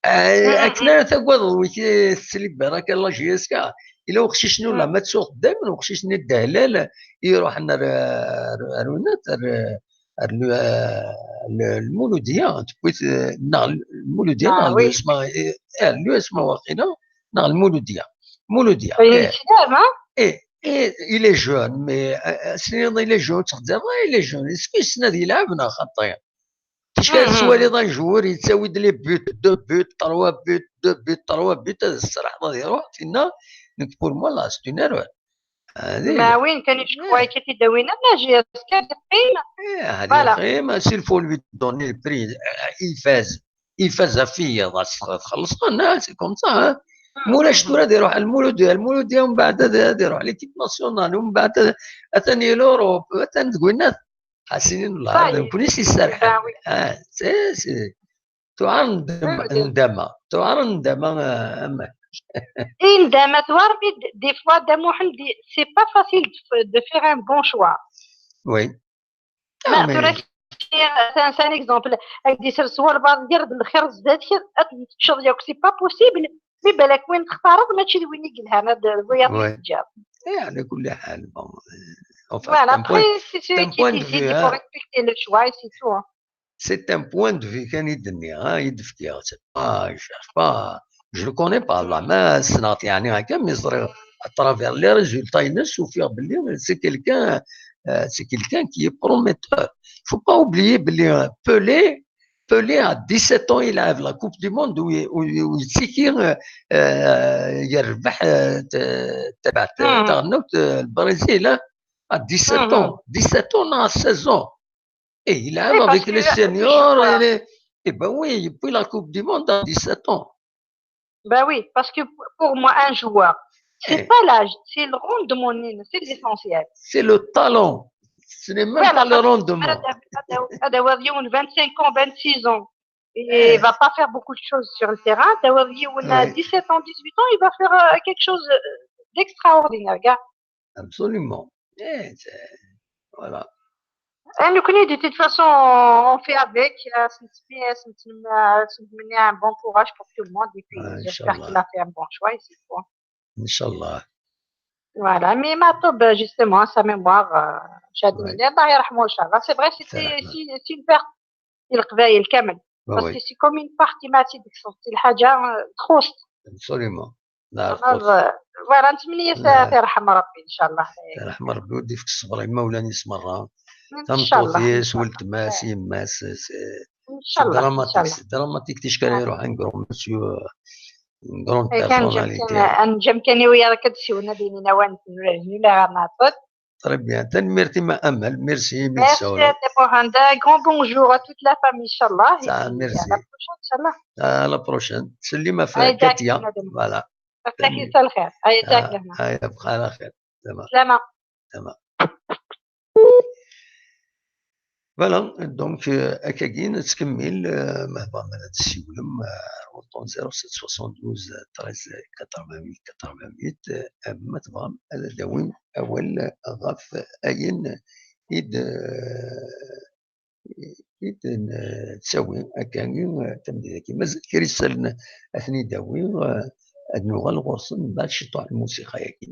Akken ara tagadeḍ wi k-, tettlibbir akka la J S K. Ila uqcic-nni, ula ma ttuɣ daymen uqcic-nni ddehlal, iruḥen ar, ar, ar winat, ar, ar l-, l-, Lmuludya, tewwi-t, neɣ Lmuludya, neɣ l'U S M A, eh, l'U S M A waqila, neɣ Lmuludya. Lmuludya, eh. Eh, eh, il est jeune, mais, eh, eh, s-, il est jeune, ur ttxeddireḍ ara, il est jeune. Est-ce que yessen ad yelɛeb neɣ xaṭi? Tikkal tettwaliḍ un joueur yettawi-d les buts, deux buts, trois buts, deux buts, trois buts, ad tesraḥeḍ ad iruḥ, tinna, nekk, pour moi, là, c'est une erreur. Hadi. Ma win kan icekwa akka t-id-awin, am la J S K, ad yeqqim. Eh, ad yeqqim, s'il faut lui donner le prix, eh, ifaz, ifaz ɣef wiyaḍ, ad txellṣeḍ, ah, c'est comme ça, hein. Ma ulac tura ad iruḥ Lmuludya, Lmuludya, mbeɛd ad, ad iruḥ l'équipe nationale, mbeɛd ad, atan i l'Europe, atan deg winat. Ḥasin, Allah, nekkni s-iserḥen. Ah, c'est, c'est, tuɛer ndama, tuɛer ndama, ah, ama. I ndama tuɛer, mais d-, des fois, Dda Muḥend, c'est pas facile de f-, de faire un bon choix. Oui. Ah, mais tura, c'est un, c'est un exemple. Ad d-isers walbeɛḍ, gar-d lxir zdat-k, ad teččeḍ yakk, c'est pas possible. Mi balak win textareḍ, mačči d win i yelhan, ad, d wiyaḍ i teǧǧiḍ. Eh, على كل حال, bon, euh, enfin, Voilà, c'est un point, après, c'est c'est c'est un point de décidé, vue, il faut hein. Respecter le choix et c'est tout, hein. C'est un point de vue, كان يدني, hein, يدفكي, c'est pas, je cherche pas, je le connais pas, الله ما سنعت يعني هكا, mais ẓريغ à travers les résultats ينس وفيغ بلي c'est quelqu'un, euh, c'est quelqu'un qui est prometteur. Faut pas oublier بلي, euh, Pelé, Pelé à dix-sept ans يلعب la Coupe du Monde و, و, و يتسيكي, euh, euh, يربح, euh, ت-, تبع ت-, Mhm. تاع النوت, euh, البرازيل, hein, à dix-sept ans, dix-sept ans, non, à seize ans. Et il arrive Oui, parce avec que les là, seniors, voilà. Et les, eh ben oui, et puis la Coupe du Monde à dix-sept ans. Ben oui, parce que pour- pour moi, un joueur, c'est Eh. Pas l'âge, c'est le rendement, Nina, c'est l'essentiel. C'est le talent. Ce n'est même Voilà, pas le parce que rendement. هذا هذا هذا هو اليوم vingt-cinq ans, vingt-six ans. Il Eh. va pas faire beaucoup de choses sur le terrain. هذا هو اليوم Ouais. dix-sept ans, dix-huit ans, il va faire euh, quelque chose euh, d'extraordinaire, gars. Absolument. Eh, c'est- voilà. Et nous, de toute façon, on fait avec. Euh, c'est une- c'est une- c'est une- un bon courage pour tout le monde. Et puis, Ah, j'espère qu'il Inch'Allah. a fait un bon choix, et c'est tout. Inch'Allah. Voilà, mais Matoub, justement, sa mémoire, euh, شادني Ouais. ليه, الله يرحمه إن شاء الله. C'est vrai, c'était يرحمه. c'est c'est une perte للقبايل كامل. Bah Parce oui, que c'est comme une partie ما تديك صوت الحاجة تخص. Absolument. نعرف Alors, euh, voilà, نتمنى لا. يرحم ربي إن شاء الله. يرحم ربي ويدي فيك الصبر, يما ولاني سمرة. إن شاء الله، إن تمطوطيس, شاء الله. ولتماس, يماس, c'est إن شاء الله، إن شاء dramatique, الله. C'est dramatique. تيشكر يروح un grand monsieur, une grande إيه، كان جاب personnalité. كان أنا جاب كان ويا راك تسيونا دينينا وين ولا ما عطت. Très bien. تنميرتي ما أمل. Merci, Merci à merci. toi, Mohand. Un grand bonjour à toute la famille, إن شاء الله. Ça, Et puis, merci. À la prochaine, إن شاء الله. À la prochaine. سلمى في هاي جاك كاتيا. هنا دابا. Voilà. أفتحي الخير. هاي جاك آه، هنا. هاي بقى على خير. تمام. سلامة. Voilà, donc, euh, akkagi nettkemmil, euh, ma tebɣam ad tessiwlem, euh, ar wuṭṭun zéro sept soixante-douze treize quatre-vingt-huit quatre-vingt-huit, euh, ma tebɣam ad d-tawim awal ɣef ayen i d, euh, i d-nettawi akkagi, euh, tameddit-agi. Mazal kra isallen ad ten-id-awi, euh, ad nuɣal ɣur-sen mbeɛd ciṭuḥ n lmusiqa-yagi.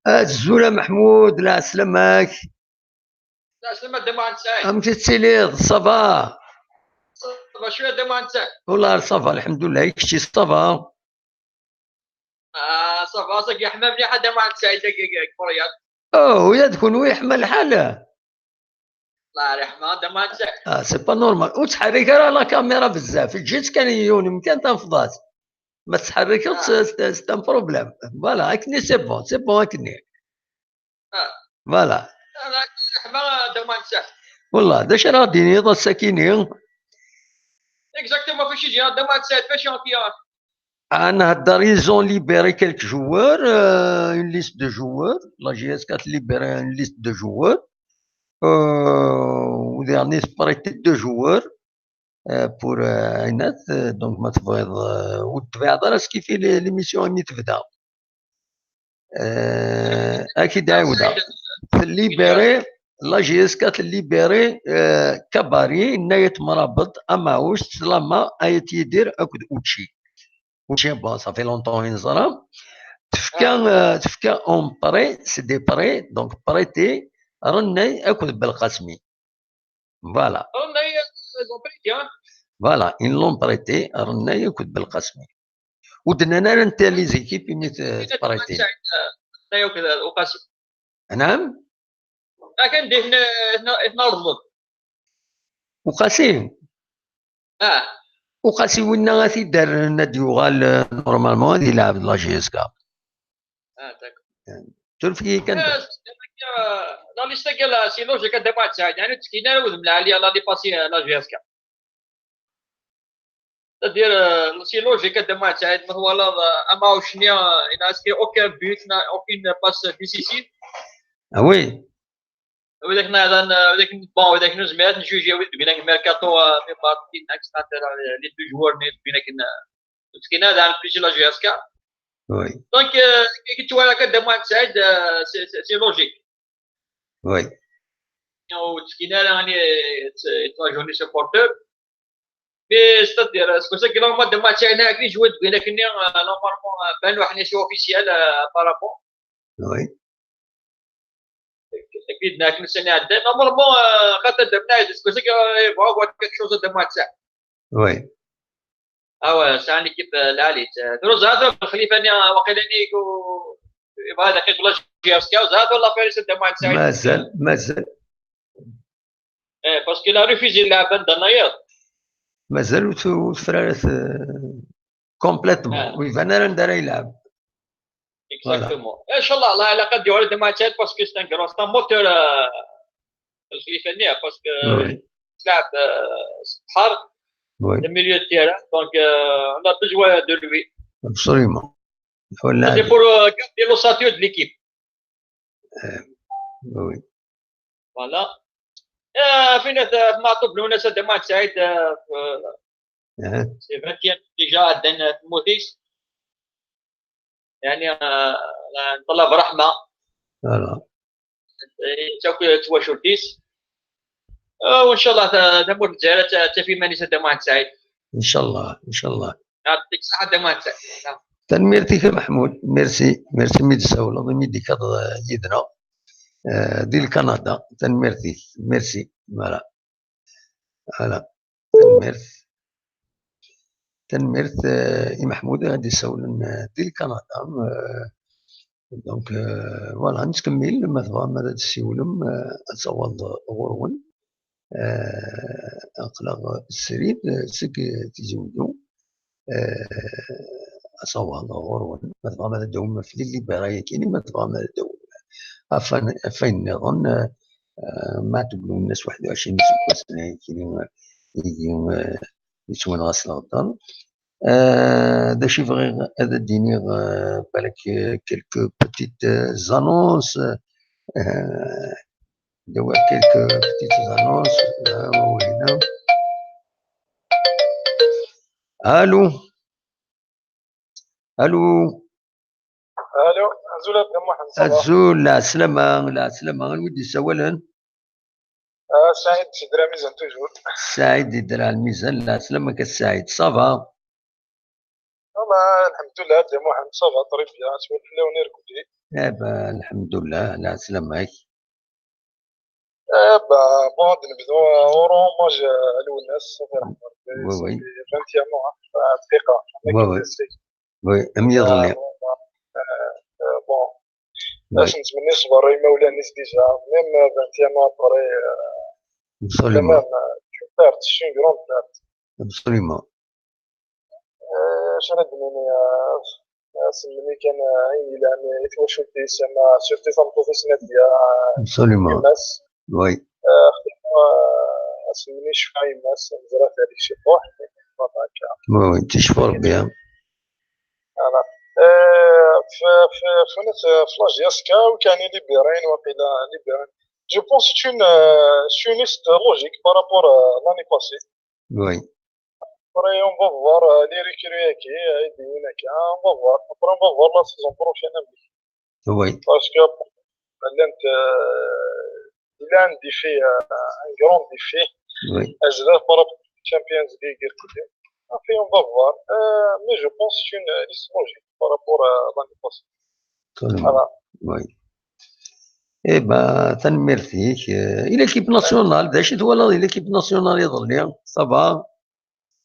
Azul a Meḥmud, lɛeslama-k. Lɛeslama a Dda Muḥend Saɛid. Amek tettiliḍ? Ça va? Ça va, cwiya a Dda Muḥend Saɛid. Wallah ça va, lḥemdullah. I kečči, ça va? Ah, ça va, ça yeḥma mliḥ a Dda Muḥend Saɛid, dagi, dagi, deg Montréal. Oh, ula d kenwi yeḥma lḥal? Allah yeḥma a Dda Muḥend Saɛid. Ah, c'est pas normal. Ur ttḥerrik ara la caméra bezzaf. Eǧǧ-itt kan i yiwen umkan, tanfeḍ-as. Ma tettḥerrikeḍ, Ah. c'est, c'est, c'est un problème. Voilà, akken c'est bon, c'est bon akken. Ah. Voilà. Allah yeḥma a Dda Muḥend Saɛid. Wallah, d acu ara ɣ-d-tiniḍ ass-akini? Exactement, faci ǧiɣ a Dda Muḥend Saɛid, faci ɣ-d-tiniḍ? Ah, nhedder, ils ont libéré quelques joueurs, euh, une liste de joueurs. La J S K a libéré une liste de joueurs. Euh, au dernier, prêté deux joueurs, euh, pour, euh, Aynat. Euh, donc, ma tebɣiḍ, euh, ur tebɛeḍ ara skif i l'émission imi tebda. Euh, ad k-id-ɛiwdeɣ. Tellibéré, la J S K tellibéré, euh, Kabari, Nayet Mrabeḍ, Amaus, Slama, Ayet Yidir akked Uchi. Uchi, bon, ça fait longtemps i neẓra. Tefka, euh, tefka en prêt, c'est des prêts, donc prêté, Rennay akked Belqasmi. Voilà. Rennay, ils ont prêté, hein. Voilà, ils l'ont prêté, Rennay akked Belqasmi. Ur d-nnan ara netta les équipes imi t-, tprêté. Rennay akked Uqasi. Naam? Akken di hna, hna, hna rḍel. Uqasi? Ah. Uqasi winna ad t-id-rren ad d-yuɣal, euh, normalement ad yelɛeb d la J S K. Ah, d'accord. Suref-iyi kan. La liste-agi, c'est logique, a Dda Muḥend Saɛid, yeɛni ur ttkin ara wudem lɛali l'année passée, la J S K. C'est-à-dire, euh, c'est logique, a Dda Muḥend Saɛid, ma twalaḍ, euh, amaɛuc-nni, euh, il n'a inscrit aucun but, n'a aucune passe décisive. Ah oui. Widak nniḍen, euh, widak n-, bon, widak nezmer ad njuji wid deg mercato, euh, mi part, et cetera, euh, les deux joueurs-nni, widak n-, ur ttkin ara d plus la J S K. Oui. Donc, euh, kečč twalaḍ akka Dda Muḥend Saɛid, euh, c'est, c'est, c'est logique. Oui. Ur ttkin ara, yeɛni, yettwajuh les supporters. Mais c'est-à-dire, c'est pour ça que normalement, Dda Muḥend Saɛid, akken i joué deg wayen akken-nni, euh, normalement, euh, ban waḥni, c'est officiel, euh, par rapport. Oui. Akken i d-nnan akken ussan iɛeddan, normalement, euh, xaṭer Dda Muḥend Saɛid, c'est pour ça que, euh, il va avoir quelque chose de Dda Muḥend Saɛid. Oui. Ah ouais, c'est une équipe, euh, lɛali. Drus zɛat Lxlifa-nni, euh, waqila-nni, ku-, yebɣa ad iqim la J S K, zɛat wala affaire-is Dda Muḥend Saɛid. Mazal, mazal. Eh, parce qu'il a refusé de lɛeb anda-nniḍen. Mazal ur tu-, ur tefri ara t-, complètement. Ah. Ur iban ara anda ara yelɛeb. Exactement. Inchallah, Allah, il a qu'à durer de match parce que c'est un grand, c'est un moteur, euh, Lxlifa-nni, parce que Oui. il a, euh, c'est hard, Oui. le milieu de terrain, donc, euh, on a besoin de lui. Absolument. C'est pour, euh, garder l'ossature de l'équipe. Oui. Voilà. Euh, فين ث-، في معطوب لوناس هذا ما تساعد، euh, أه. C'est vingt et un déjà عندنا في موتيس. يعني، آه، نطلب رحمة. Voilà. تاكل تواشرتيس. آه، وإن شاء الله ث-، ثمور الجزائر ت-، تفي ماني سد ما تساعد. إن شاء الله، إن شاء الله. يعطيك الصحة، دائما تساعد. Tanemmirt-ik a Maḥmud. Merci, merci mi d-tsawleḍ, mi d-tekkaḍ, euh, yid-neɣ, euh, di Lkanada. Tanemmirt-ik. Merci. Voilà. Voilà. Tanemmirt. Tanemmirt, euh, i Maḥmud i ɣ-d-isawlen, euh, di Lkanada. Euh, donc, euh, voilà, nettkemmil, ma tebɣam ad d-tessiwlem, euh, ad tawḍeḍ ɣur-wen. Euh, aql-aɣ srid, euh, seg Tizi Wezzu. Euh, ad tawḍeḍ ɣur-wen. Ma tebɣam ad d-tawim ɣef Lille Libéré-agi, ma tebɣam ad d-tawim ɣef wayen, ɣef wayen nniḍen, euh, euh, Maɛtub Lwennas waḥed u ɛecrin iseggasen-agi, euh, yettwanɣa s leɣder. Euh, d acu i bɣiɣ ad d-iniɣ, euh, balak, euh, quelques petites, euh, annonces, euh, d'avoir quelques petites annonces, euh, là, où il y en a. Allô? Allô? Allô, azul a Dda Muḥend, ça va? Azul, lɛeslama, lɛeslama, anwa i d-yessawalen? Ah, Saïd Sidra Mizan, toujours. Saïd Sidra Mizan, lɛeslama-k a Saïd, ça va? Voilà, الحمد لله, a Dda Muḥend, ça va, très bien, ttwaliɣ fell-awen irkelli. Eh ben, lḥemdullah, lɛeslama-k. Eh ben, bon, ad nebdu, ur hommage à Lwennas, صافي, رحمة ربي, Oui, oui. صافي vingt et un ans, hein, دقيقة. Oui, oui. Oui, am yiḍelli. Euh, bon, Oui. Ass n tmenni ṣṣber i imawlan-is déjà, même vingt et un ans après, euh, Absolument. quand même, euh, c'est une perte, c'est une grande perte. Absolument. Euh, acu ara d-nini, euh, ass n tmenni kan, euh, ayen yellan i twacult-is, ama surtout tameṭṭut-is Nadia, Absolument. yemma-s. Oui. Euh, xdima, euh, ass n tmenni cfa yemma-s, neẓra-t hadi ciṭuḥ, voilà, akka. Oui, oui, ticfur bien. Voilà. Euh, في في في في la J S K وكان libéré, وقيلا libéré. Je pense c'est une, euh, c'est une liste logique par rapport à l'année passée. Oui. Après, on va voir, euh, les recrues qui, euh, et bien, on va voir. Après, on va voir la saison prochaine. Oui. Parce que, euh, il a un défi, euh, un grand défi. Oui. Azlar par rapport à la Champions League, écoutez. Après, on va voir. Euh, mais je pense que c'est une liste logique par rapport à l'année passée. Absolument. Voilà. Oui. Eh ben, tanemmirt-ik. Euh, i l'équipe nationale, d acu i twalaḍ i l'équipe nationale iḍelli? Ça va?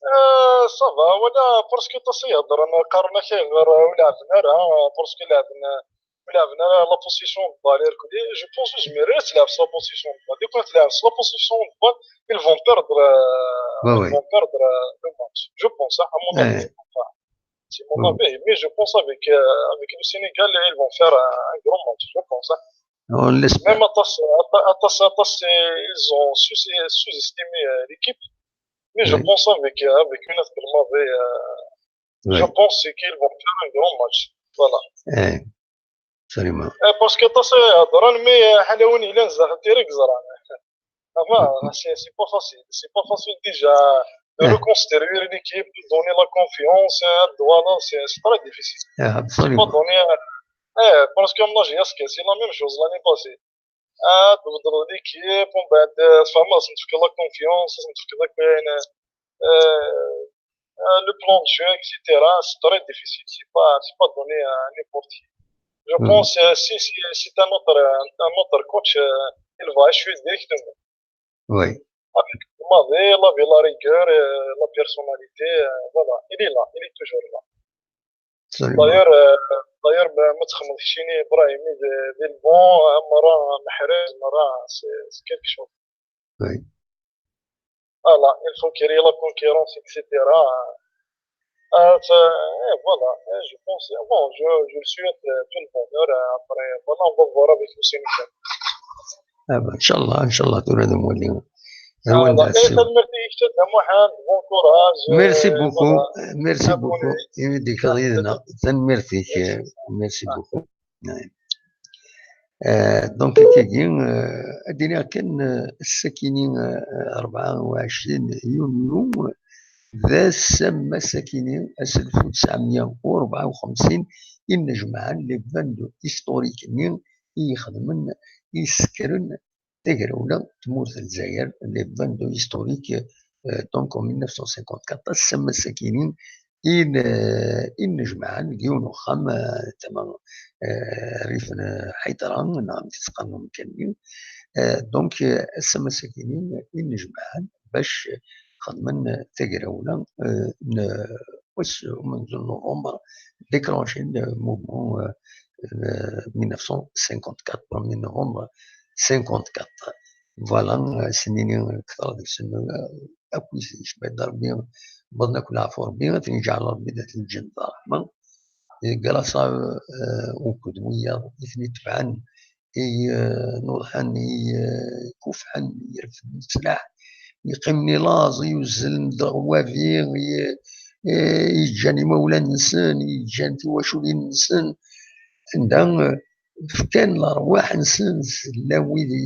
Euh, ça va, ولا parce que تصير هضرنا قارنا كاين غير ولا عندنا راه parce que لعبنا ur lɛaben ara la possession de balle irkelli, je pense ur zmiren ara ad lɛeben s la possession de balle. Dès que lɛaben s la possession de balle, ils vont perdre, euh, Ouais, ils ouais. vont perdre euh, le match. Je pense, hein, à mon avis. Ouais. Enfin, c'est mon Ouais. Avis. Mais je pense avec, euh, avec le Sénégal, ils vont faire un, un grand match. Je pense, hein. On l'espère. Même atas, atas, atas, atas, ils ont sous- sous-estimé euh, l'équipe. Mais je Ouais. pense avec, euh, avec une autre Belmadi, euh, je Ouais. pense qu'ils vont faire un grand match. Voilà. Eh, absolument. Euh, Parce que atas, euh, هضران, mais euh, حنا وين إلا نزل تيري كزران. Enfin, c'est c'est pas facile. C'est pas facile déjà de Eh, reconstruire l'équipe, de donner la confiance, hein, voilà, c'est c'est très difficile. eh, C'est pas absolument. donné. Euh, eh, parce que moi, j'ai c'est la même chose l'année passée. Ah, تبدل l'équipe, ومن بعد آه، تفهم، لازم تفك la confiance, لازم تفك داك كاين آه، آه، le plan de jeu, et cetera. C'est très difficile. C'est pas, c'est pas donné à n'importe qui. Je Hmm. pense euh, si, si, si c'est un autre, un, un autre coach, euh, il va échouer directement. Oui. Avec le Mavé, la, la rigueur, euh, la personnalité, euh, voilà, il est là, il est toujours là. Absolument. D'ailleurs, euh, d'ailleurs, ما ما تخممش شيني إبراهيمي دي دي البون، مرة محرز، مرة c'est c'est quelque chose. Oui. Voilà, il faut créer la concurrence, et cetera. Euh, ça- eh, voilà, eh, je pense, eh, bon, je, je le souhaite euh, tout le bonheur. Euh, après, voilà, on va voir avec le Sénégal. Ah ben, إن شاء الله، إن شاء الله tura ad nwali. Voilà. Eh, tanemmirt-ik, Ted Muḥend, bon courage. Merci Euh, beaucoup, voilà. Merci Ah, bonne beaucoup. nuit. Imi d-tekkiḍ yid-neɣ. Tanemmirt-ik. Merci. Merci beaucoup. Euh, donc, akkagi, euh, ad d-iniɣ kan, euh, ass-akini, euh, rebɛa u ɛecrin yunyu, d ass, am ass-akini, ass alef u tesɛemya u rebɛa u xemsin, i nnejmaɛen les vingt-deux historiques-nni i ixedmen, i yessekren tagrawla n tmurt n Lezzayer, les vingt-deux historiques, euh, donc en mille neuf cent cinquante-quatre, ass am ass-akini, i n-, i nnejmaɛen deg yiwen uxxam, euh, tama, euh, rrif n Ḥaytara, neɣ amek i s-qqaren umkan-nni. Euh, donc, euh, ass am ass-akini i nnejmaɛen bac xedmen tagrawla, euh, n wass umenzu n novembre, déclenché le mouvement, euh, euh, mille neuf cent cinquante-quatre, premier novembre cinquante-quatre. Voilà, euh, s-nini kter deg-sen, euh, akk wid yecba-d Rebbi, wwḍen akk leɛfu Rebbi, ad ten-yeǧɛel Rebbi d at lǧennet ṛṛeḥma. Et grâce à eux, euh, akked wiyaḍ i ten-itebɛen, i, euh, nuḍḥen, i, euh, kufḥen, i refden sslaḥ, yeqqimen i laẓ, i uzzlen d leɣwabi, i, i yeǧǧan imawlan-nsen, i yeǧǧan tiwaculin-nsen, anda, euh, fkan lerwaḥ-nsen, llan wid i,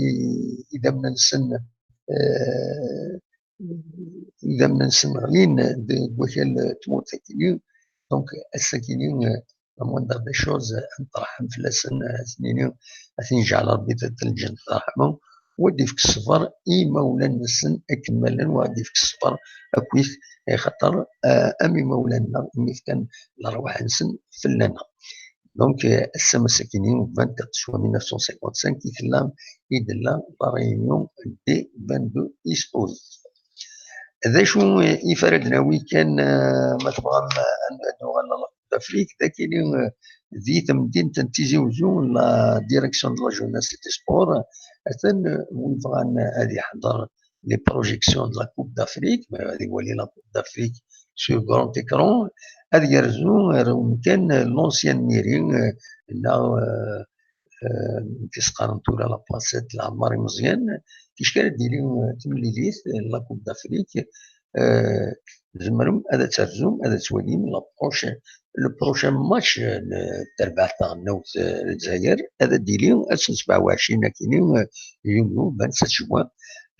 idammen-nsen, euh, idammen-nsen ɣlin deg wakal n tmurt-agi. Donc, ass-agi, euh, la moindre des choses, ad nṭerḥem fell-asen, ad ten-nini, ad ten-yeǧɛel Rebbi d at lǧennet ṛṛeḥma, u ad d-ifk ṣṣber i imawlan-nsen akken ma llan, u ad d-ifk ṣṣber akkit, axaṭer, euh, am imawlan-nneɣ imi fkan lerwaḥ-nsen fell-aneɣ. Donc, euh, ass am ass-akini, vingt-quatre juin mille neuf cent cinquante-cinq, i tella, i d-tella la réunion des vingt-deux historiques. D acu, euh, i f ara d-nawi kan, euh, ma tebɣam, euh, ad nuɣal ɣer la Coupe d'Afrique, d akini, euh, di temdint n Tizi Uzzu, la direction de la jeunesse et des sports, atan, euh, wi bɣan ad iḥḍer les projections de la Coupe d'Afrique, mais ad iwali la Coupe d'Afrique sur grand écran, ad yerzu ar umkan, euh, l'ancienne mairie, euh, neɣ, euh, euh, amek i s-qqaren tura, la Placette, Ɛmer Imeẓyan, ticki ara d-tili, euh, temlilit, euh, la Coupe d'Afrique, euh, tzemrem ad terzum, ad twalim la prochaine, le prochain match, euh, n terbaɛt taɣelnawt, euh, n Lezzayer, ad d-yili ass n sebɛa u ɛecrin akini, euh, yunyu, vingt-sept juin.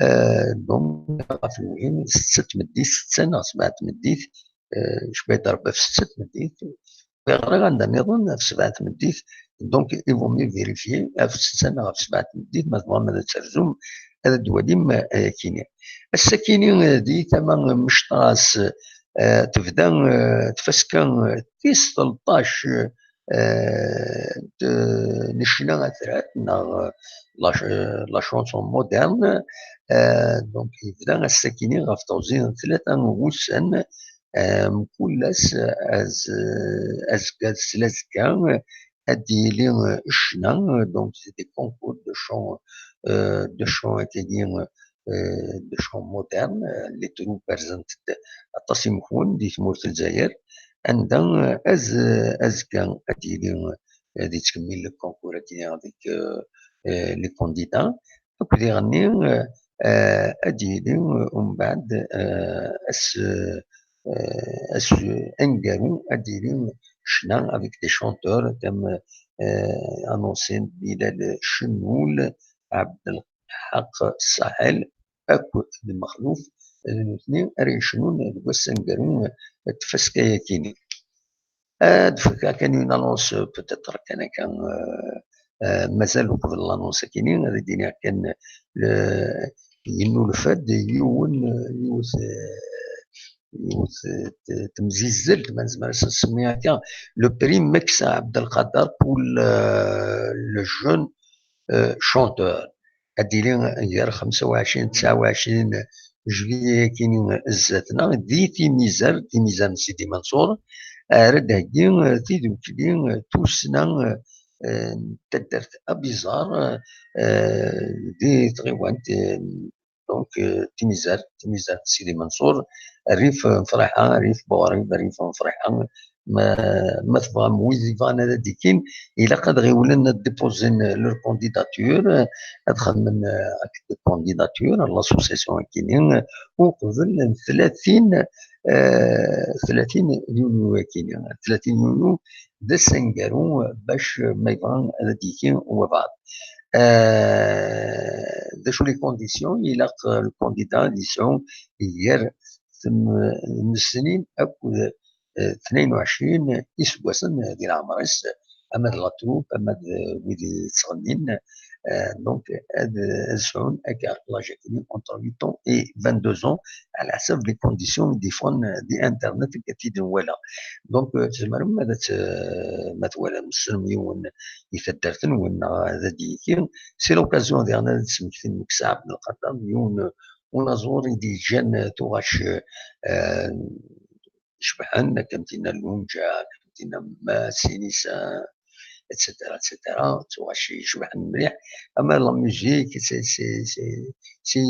Euh, donc, ɣef lmuhim, setta n tmeddit, setta neɣ sebɛa n tmeddit, euh, cbayt rebba ɣef setta n tmeddit, ur ɣriɣ anda nniḍen ɣef sebɛa n tmeddit, donc il vaut mieux vérifier ɣef setta neɣ ɣef sebɛa n tmeddit, ma tebɣam ad terzum, ad d-twalim, euh, akini. Ass-akini, euh, di tama n Mecṭas, euh, tebda, euh, tfaska, euh, tis tleṭṭac, euh, de, n ccna atrat, neɣ, euh, la, euh, la chanson moderne. Euh, donc, yebda ass-akini ɣef teɣzi n tlata n wussan, euh, mkul ass, euh, az-, euh, azekka d tlazekka, euh, ad d-yili, euh, ccna, euh, donc c'est des concours de chant, euh, de chant akkagi, euh, de chant moderne, euh, les troupes rzant-d aṭas imekwan di tmurt n Lezzayer, anda, euh, az-, azekka ad d-yili, euh, ad yettkemmil le concours-agi avec, euh, euh, les candidats, akked iɣenni, euh, euh, ad d-yili, euh, umbeɛd, euh, ass, euh, euh, ass aneggaru ad d-yili ccna avec des chanteurs, comme, euh, annoncé Bilal Cennul, Abdelhaq Sahel, akked Mexluf, d nutni ara yecnun deg wass aneggaru n tfaska-yakini. Ad d-fkeɣ kan une annonce, euh, peut-être kan akka, euh, euh, mazal uqbel l'annonce-akini, ad d-iniɣ kan le, yennulfa-d yiwen, euh, yiwet, euh, yiwet, euh, t-, temzizzelt, ma nezmer ad s-nsemmi akka, le prix Meksa Abdelkader pour le, le jeune, euh, chanteur. Ad d-yili gar xemsa u ɛecrin, tesɛa u ɛecrin juillet-akini zdat-neɣ, di Timizar, Timizar n Sidi Mansour, ara d-heggi, euh, tidukli, euh, tussna, euh, euh, n taddart Abiẓar, euh, di tɣiwant, euh, donc, euh, Timizar, Timizar n Sidi Mansour, rrif n Friḥa, rrif Buɣrib, rrif n Friḥa, ma, ma tebɣam, wid yebɣan ad d-ikkin, ilaq ad ɣiwlen ad déposer leur candidature, ad xedmen, euh, acte de candidature, l'association-akini, uqbel n tlatin, euh, tlatin yunyu-akini. Tlatin yunyu d ass aneggaru bac ma yebɣa ad d-yekki wabɛaḍ. Euh, d acu les conditions? Ilaq, euh, le candidat ad yesɛu gar tem-, tmes snin akked, euh, tnayen u ɛecrin iseggasen di leɛmer-is, ama d la troupe, ama d wid yettɣennin, euh, donc ad, ad sɛun akka l'âge-akini entre huit ans et vingt-deux ans, ɛla ḥsab les conditions i d-yeffɣen di internet, akka tid nwala. Donc, euh, tzemrem ad t-, ma twalam, tessnem yiwen i taddart-nwen, neɣ ad d-yekki, c'est l'occasion diɣen ad d-tesmektim Meksa Ɛebdelqader, yiwen unaẓur i d-yeǧǧan tuɣac, euh, icebḥen, akken tinna Lunǧa, akken tinna Masinisa, et cetera, et cetera. Tuɣac icebḥen mliḥ. Ama la musique, c'est, c'est, c'est, c'est,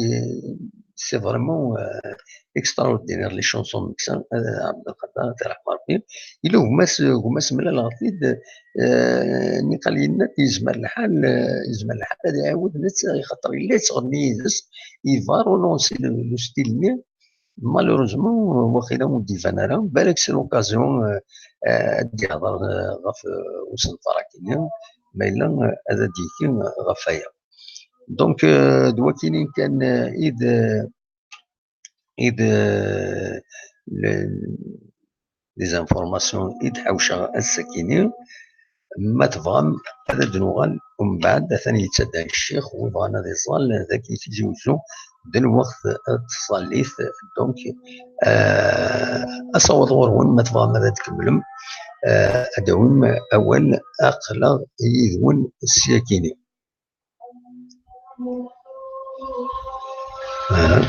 c'est vraiment, euh, extraordinaire, les chansons n Meksa, euh, Ɛebdelqader, ad t-yerḥem Rebbi. Yella gma-s, gma-s mlaleɣ-t-id, euh, niqal yenna-d yezmer lḥal, euh, yezmer lḥal ad iɛawed netta, xaṭer yella yettɣenni yid-s, il va relancer le, le style-nni. Malheureusement, waqila ur d-iban ara. Balak c'est l'occasion, euh, euh, ad d-yehḍer, euh, ɣef, euh, usenfar-akini, ma yella, euh, ad d-yekki, euh, ɣef waya. Donc, euh, d wakini kan, euh, i d, i d, euh, le, les informations i d-ḥawceɣ ass-akini. Ma tebɣam ad d-nuɣal umbeɛd, atan yettadda ccix, wi bɣan ad iẓẓal, dagi Tizi Wezzu, d lweqt n tṣallit. Donc, euh, asawaḍ ɣur-wen, ma tebɣam ad d-tkemmlem, euh, ad d-tawim awal, aql-aɣ yid-wen ssyakini. Aha.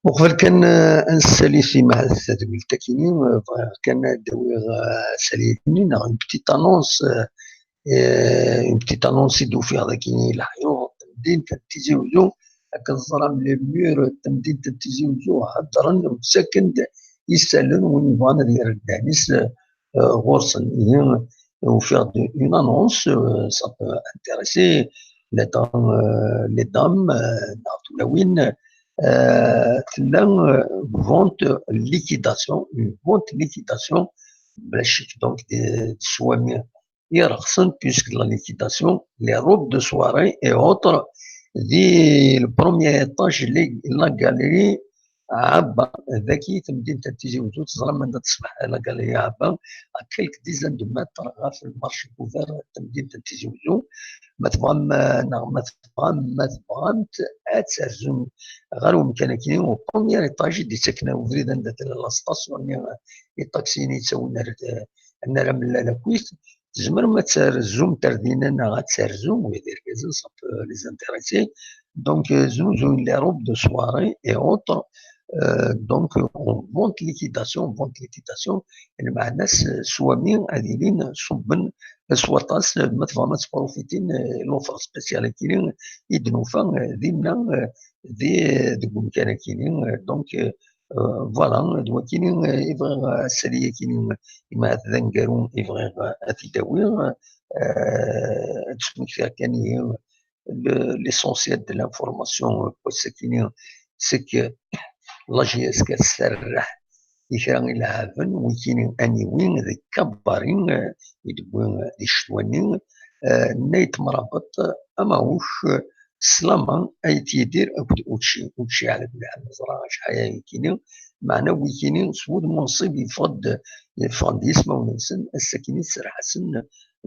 Uqbel kan, eh, ad nessali si Mahat tadwilt akini, eh, bɣiɣ kan ad d-awiɣ, eh, asali-nni neɣ une petite annonce, eh, eh, une petite annonce i d-ufiɣ dagi i leḥyuḍ n temdint n Tizi Uzzu. Akken teẓram, les murs n temdint n Tizi Uzzu heddren, ttaken-d isallen, win yebɣan ad yerr ddehn-is, eh, ɣur-sen. Ihi, ufiɣ-d une annonce, euh, ça peut intéresser les dames, euh, les dames, euh, neɣ tulawin, euh, tella, euh, vente liquidation, une vente liquidation, bla ccek, donc, des, des souvenirs irxsen, puisque la liquidation, les robes de soirée et autres, di le premier étage, les, la galerie, Ɛebba, dagi tamdint n Tizi Wezzu, teẓram anda teṣbeḥ la galerie Ɛebba, à quelques dizaines de mètres ɣef le marché couvert n temdint n Tizi Wezzu. Ma tebɣam, eh, neɣ ma tebɣam, ma tebɣamt ad terzum ɣer umkan-agi, au premier étage i d-yettaken ubrid anda tella la station-nni, eh, iṭaksiyen yettawin ar, eh, annar amellal akkit, tzemrem ad terzumt ar dinna neɣ ad terzum, wid irgazen, ça peut les intéresser. Donc, euh, znuzuyen les robes de soirée et autres. Euh, donc, en vente liquidation, vente liquidation, lmeɛna s, s wami ad ilin ṣubben s waṭas, ma tebɣam ad tprofitin, euh, l'offre spéciale-agi i d-nufa, euh, dinna, euh, di, deg umkan-agi. Euh, donc, euh, euh, voilà, d wakini, euh, i bɣiɣ, euh, ass-agi, imi ahat d aneggaru i bɣiɣ, euh, ad t-id-awiɣ, euh, ad d-smektiɣ kan ihi, le, l'essentiel de l'information, euh, n wass-agi, c'est que la J S K tserreḥ i kra n ileɛɛaben, wikini aniwi deg kabari, eh, i d-wwi, eh, di ccetwa-nni, eh, Nayt Mrabeṭ, Amawk, eh, Slama, Ayt Yidir akked Učči. Učči ɛla kulli ḥal neẓra acḥal aya wikini, meɛna wikini s wudem unṣib yeffeɣ-d, yeffeɣ-d yismawen-nsen, ass-akini tserreḥ-asen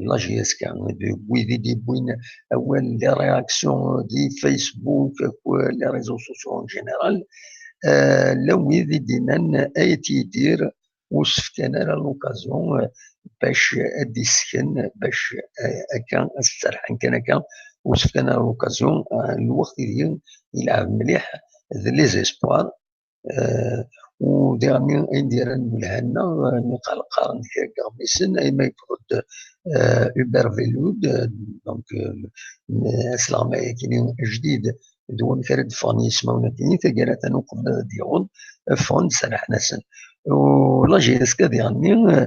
la J S K, d wid i d-yewwin awal, les réactions di Facebook, akk les réseaux sociaux en général, euh, llan wid i d-yennan Ayt Yidir ur s-fkan ara l'occasion, euh, bac ad d-issken, bac, euh, akka, ad s-serḥen kan akka, ur s-fkan ara l'occasion, euh, lweqt ideg ilɛeb mliḥ d les espoirs, euh, u diɣenni ayen d-yerran lwelha-nneɣ, euh, niqal qqaren kra n yeɣmisen, ayma yewweḍ-d, euh, Hubert Velud, euh, donc, euh, asleɣmay-agi ajdid, d wamek ara d-ffɣen yismawen-agi, taggara-tan uqbel ad d-yaweḍ, ffɣen-d, serrḥen-asen. U la J S K diɣenni, euh,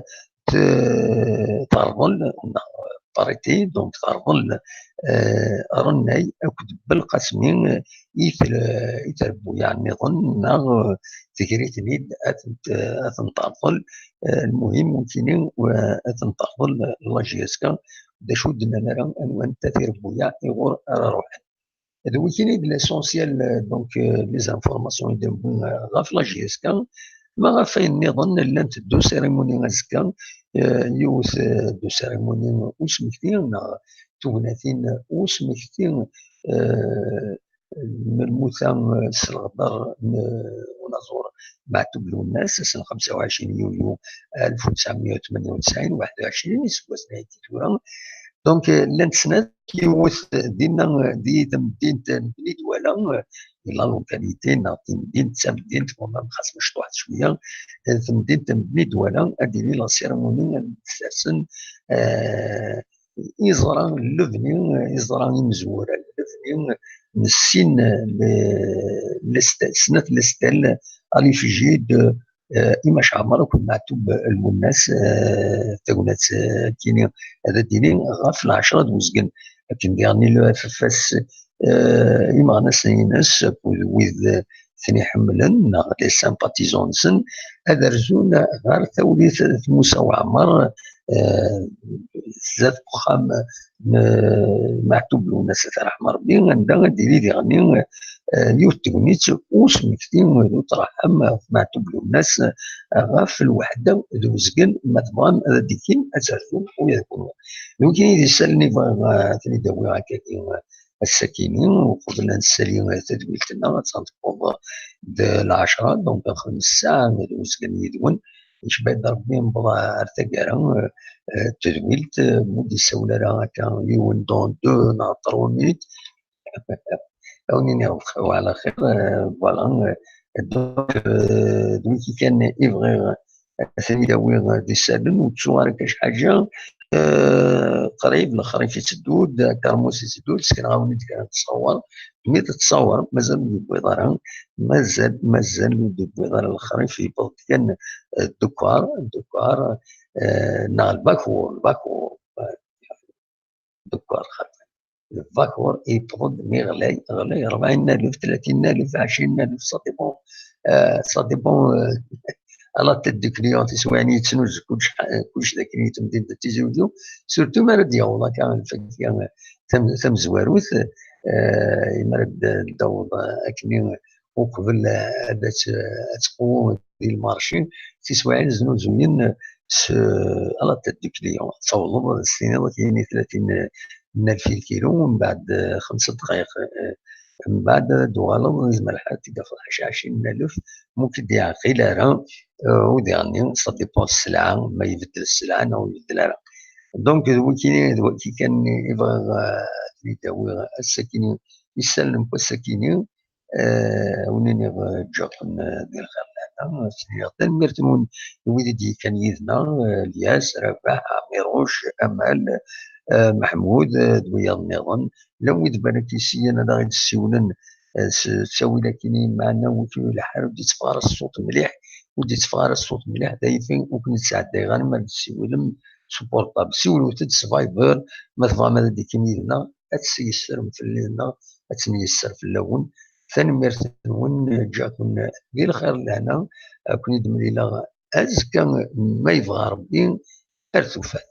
t-, terḍel, neɣ parité, donc terḍel, euh, Rennay akked Belqasmi, euh, i tel-, i trebbuyaɛ nniḍen, neɣ, euh, tegri-ten-id ad tent-, ad ten-terḍel. Euh, lmuhim, wikini, euh, ad ten-terḍel la J S K, d acu ur d-nnan ara anwa netta tirebbuyaɛ iɣur ara ruḥen. D wikini i d l'essentiel, euh, donc, euh, les informations i d-newwi, euh, ɣef la J S K. Ma ɣef wayen nniḍen, llant deux cérémonies azekka, euh, yiwet, euh, deux cérémonies usmekti, neɣ tugnatin usmekti, euh, n lmuta, euh, s leɣder n, euh, unaẓur Meɛtub Lwennas, ass n xemsa u ɛecrin yulyu alef u tesɛemya u tmenya u tesɛin, waḥed u ɛecrin iseggasen ay d-tura. Donc, euh, llant snat, yiwet dinna, euh, di temdint n Bni Dwala, euh, di la localité, neɣ temdint, d tamdint, quand même, xas mecṭuḥet cwiya, euh, temdint n Bni Dwala, ad d-tili la cérémonie, ad d-sersen, euh, iẓra n lebni, euh, iẓra imezwura n lebni, euh, n sin, euh, le, le st-, snat les stèles à l'effigie de, euh, Imac Ɛmer akked Meɛtub Lwennas, euh, tagnat, euh, kini ad d-tili ɣef lɛecra d uzgen. Akken diɣen le F F S, euh, imeɣnasen-ines akked wid, euh, ten-iḥemmlen, neɣ les sympathisants-nsen, ad rzun ɣer tawlit n Musa Waɛmer, euh, zdat uxxam n Meɛtub Lwennas, ad t-yerḥem Rebbi, anda ad d-tili diɣenni, eh, yiwet tegnit usmekti d uṭraḥam ɣef Meɛtub Lwennas, eh, ɣef lweḥda d uzgen, ma tebɣam ad d-ikkin, ad terzum ula d kunwi. D wigi i d isallen i bɣiɣ, eh, ad ten-id-awiɣ akkagi, eh, ass-akini, uqbel ad nessali, eh, tadwilt-nneɣ, ad tewweḍ d lɛecra, donc xems ssaɛa d uzgen yid-wen. Icba-d Rebbi, newweḍ ar taggara, eh, eh, n tedwilt, eh, ur d-yessawel ara akka yiwen dans deux neɣ trois minutes. Ad wen-iniɣ bxir wa ɛla xir, eh, voilà, eh, donc, eh, d wigi kan i bɣiɣ ad ten-id-awiɣ, eh, d isallen, ur ttuɣ ara akka ḥaǧa, eh, qrib lexrif itteddu-d, akermus itteddu-d, sekneɣ-awen-id kra n ttṣawer, mi tettṣawer, mazal ur d-yewwiḍ ara, mazal, mazal ur d-yewwiḍ ara lexrif, yewweḍ-d kan, eh, ddekar, ddekar, eh, neɣ lbakur, lbakur, eh, ddekar xaṭi. Lbakur yewweḍ-d mi ɣlay, ɣlay rebɛin alef, tlatin alef, ɛecrin alef, ça dépend, eh, ça dépend, eh, à la tête du client, tiswiɛin yettnuz kullec, eh, kullec d akken i temdint d Tizi Wezzu, surtout mi ara d-yaweḍ akka lfakya, eh, tam-, tamezwarut, eh, mi ara d-, d-taweḍ, eh, akken i uqbel ad tt-, ad tqwu di lmarci, tiswiɛin znuzuyen s, à la tête du client. Tawḍeḍ ad s-tiniḍ akken i tlatin n alef kilu, mbeɛd, eh, xemsa dqayeq, eh, mbeɛd ad d-tuɣaleḍ, yezmer lḥal ad t-id-tafeḍ ḥaca ɛecrin n alef, ma ur k-id-iɛqil ara, eh, u diɣenni, ça dépend sselɛa, ma ibeddel sselɛa neɣ ur ibeddel ara. Donc, d wikini, d waki kan i bɣiɣ, eh, ad ten-id-awiɣ ass-akini, isalen n wass-akini, eh, win iniɣ, eh, ǧǧiɣ-ken, eh, di lxir lehna, sliɣ tanemmirt-nwen i wid i d-yekkan yid-neɣ, eh, Lyas, Rabaḥ, Ɛmiruc, Amal, eh, Meḥmud, eh, d wiyaḍ nniḍen. Llan wid balak yessiyen ad aɣ-id-ssiwlen, eh, s ttawil akkin, meɛna ur k-yelḥa ara, ur d-itteffeɣ ara ṣṣut mliḥ, ur d-itteffeɣ ara ṣṣut mliḥ, d ayfi ur ken-id-sɛeddayeɣ ara ma d-tessiwlem s uportable. Siwlet-d s Viber ma tebɣam ad d-tekkim yid-neɣ, ad tessiyessrem fell-aneɣ, ad ttemyesser fell-awen. Tanemmirt-nwen, ǧǧiɣ-ken di lxir lehna, ad ken-id-mlileɣ azekka ma yebɣa Rebbi, ar tufat.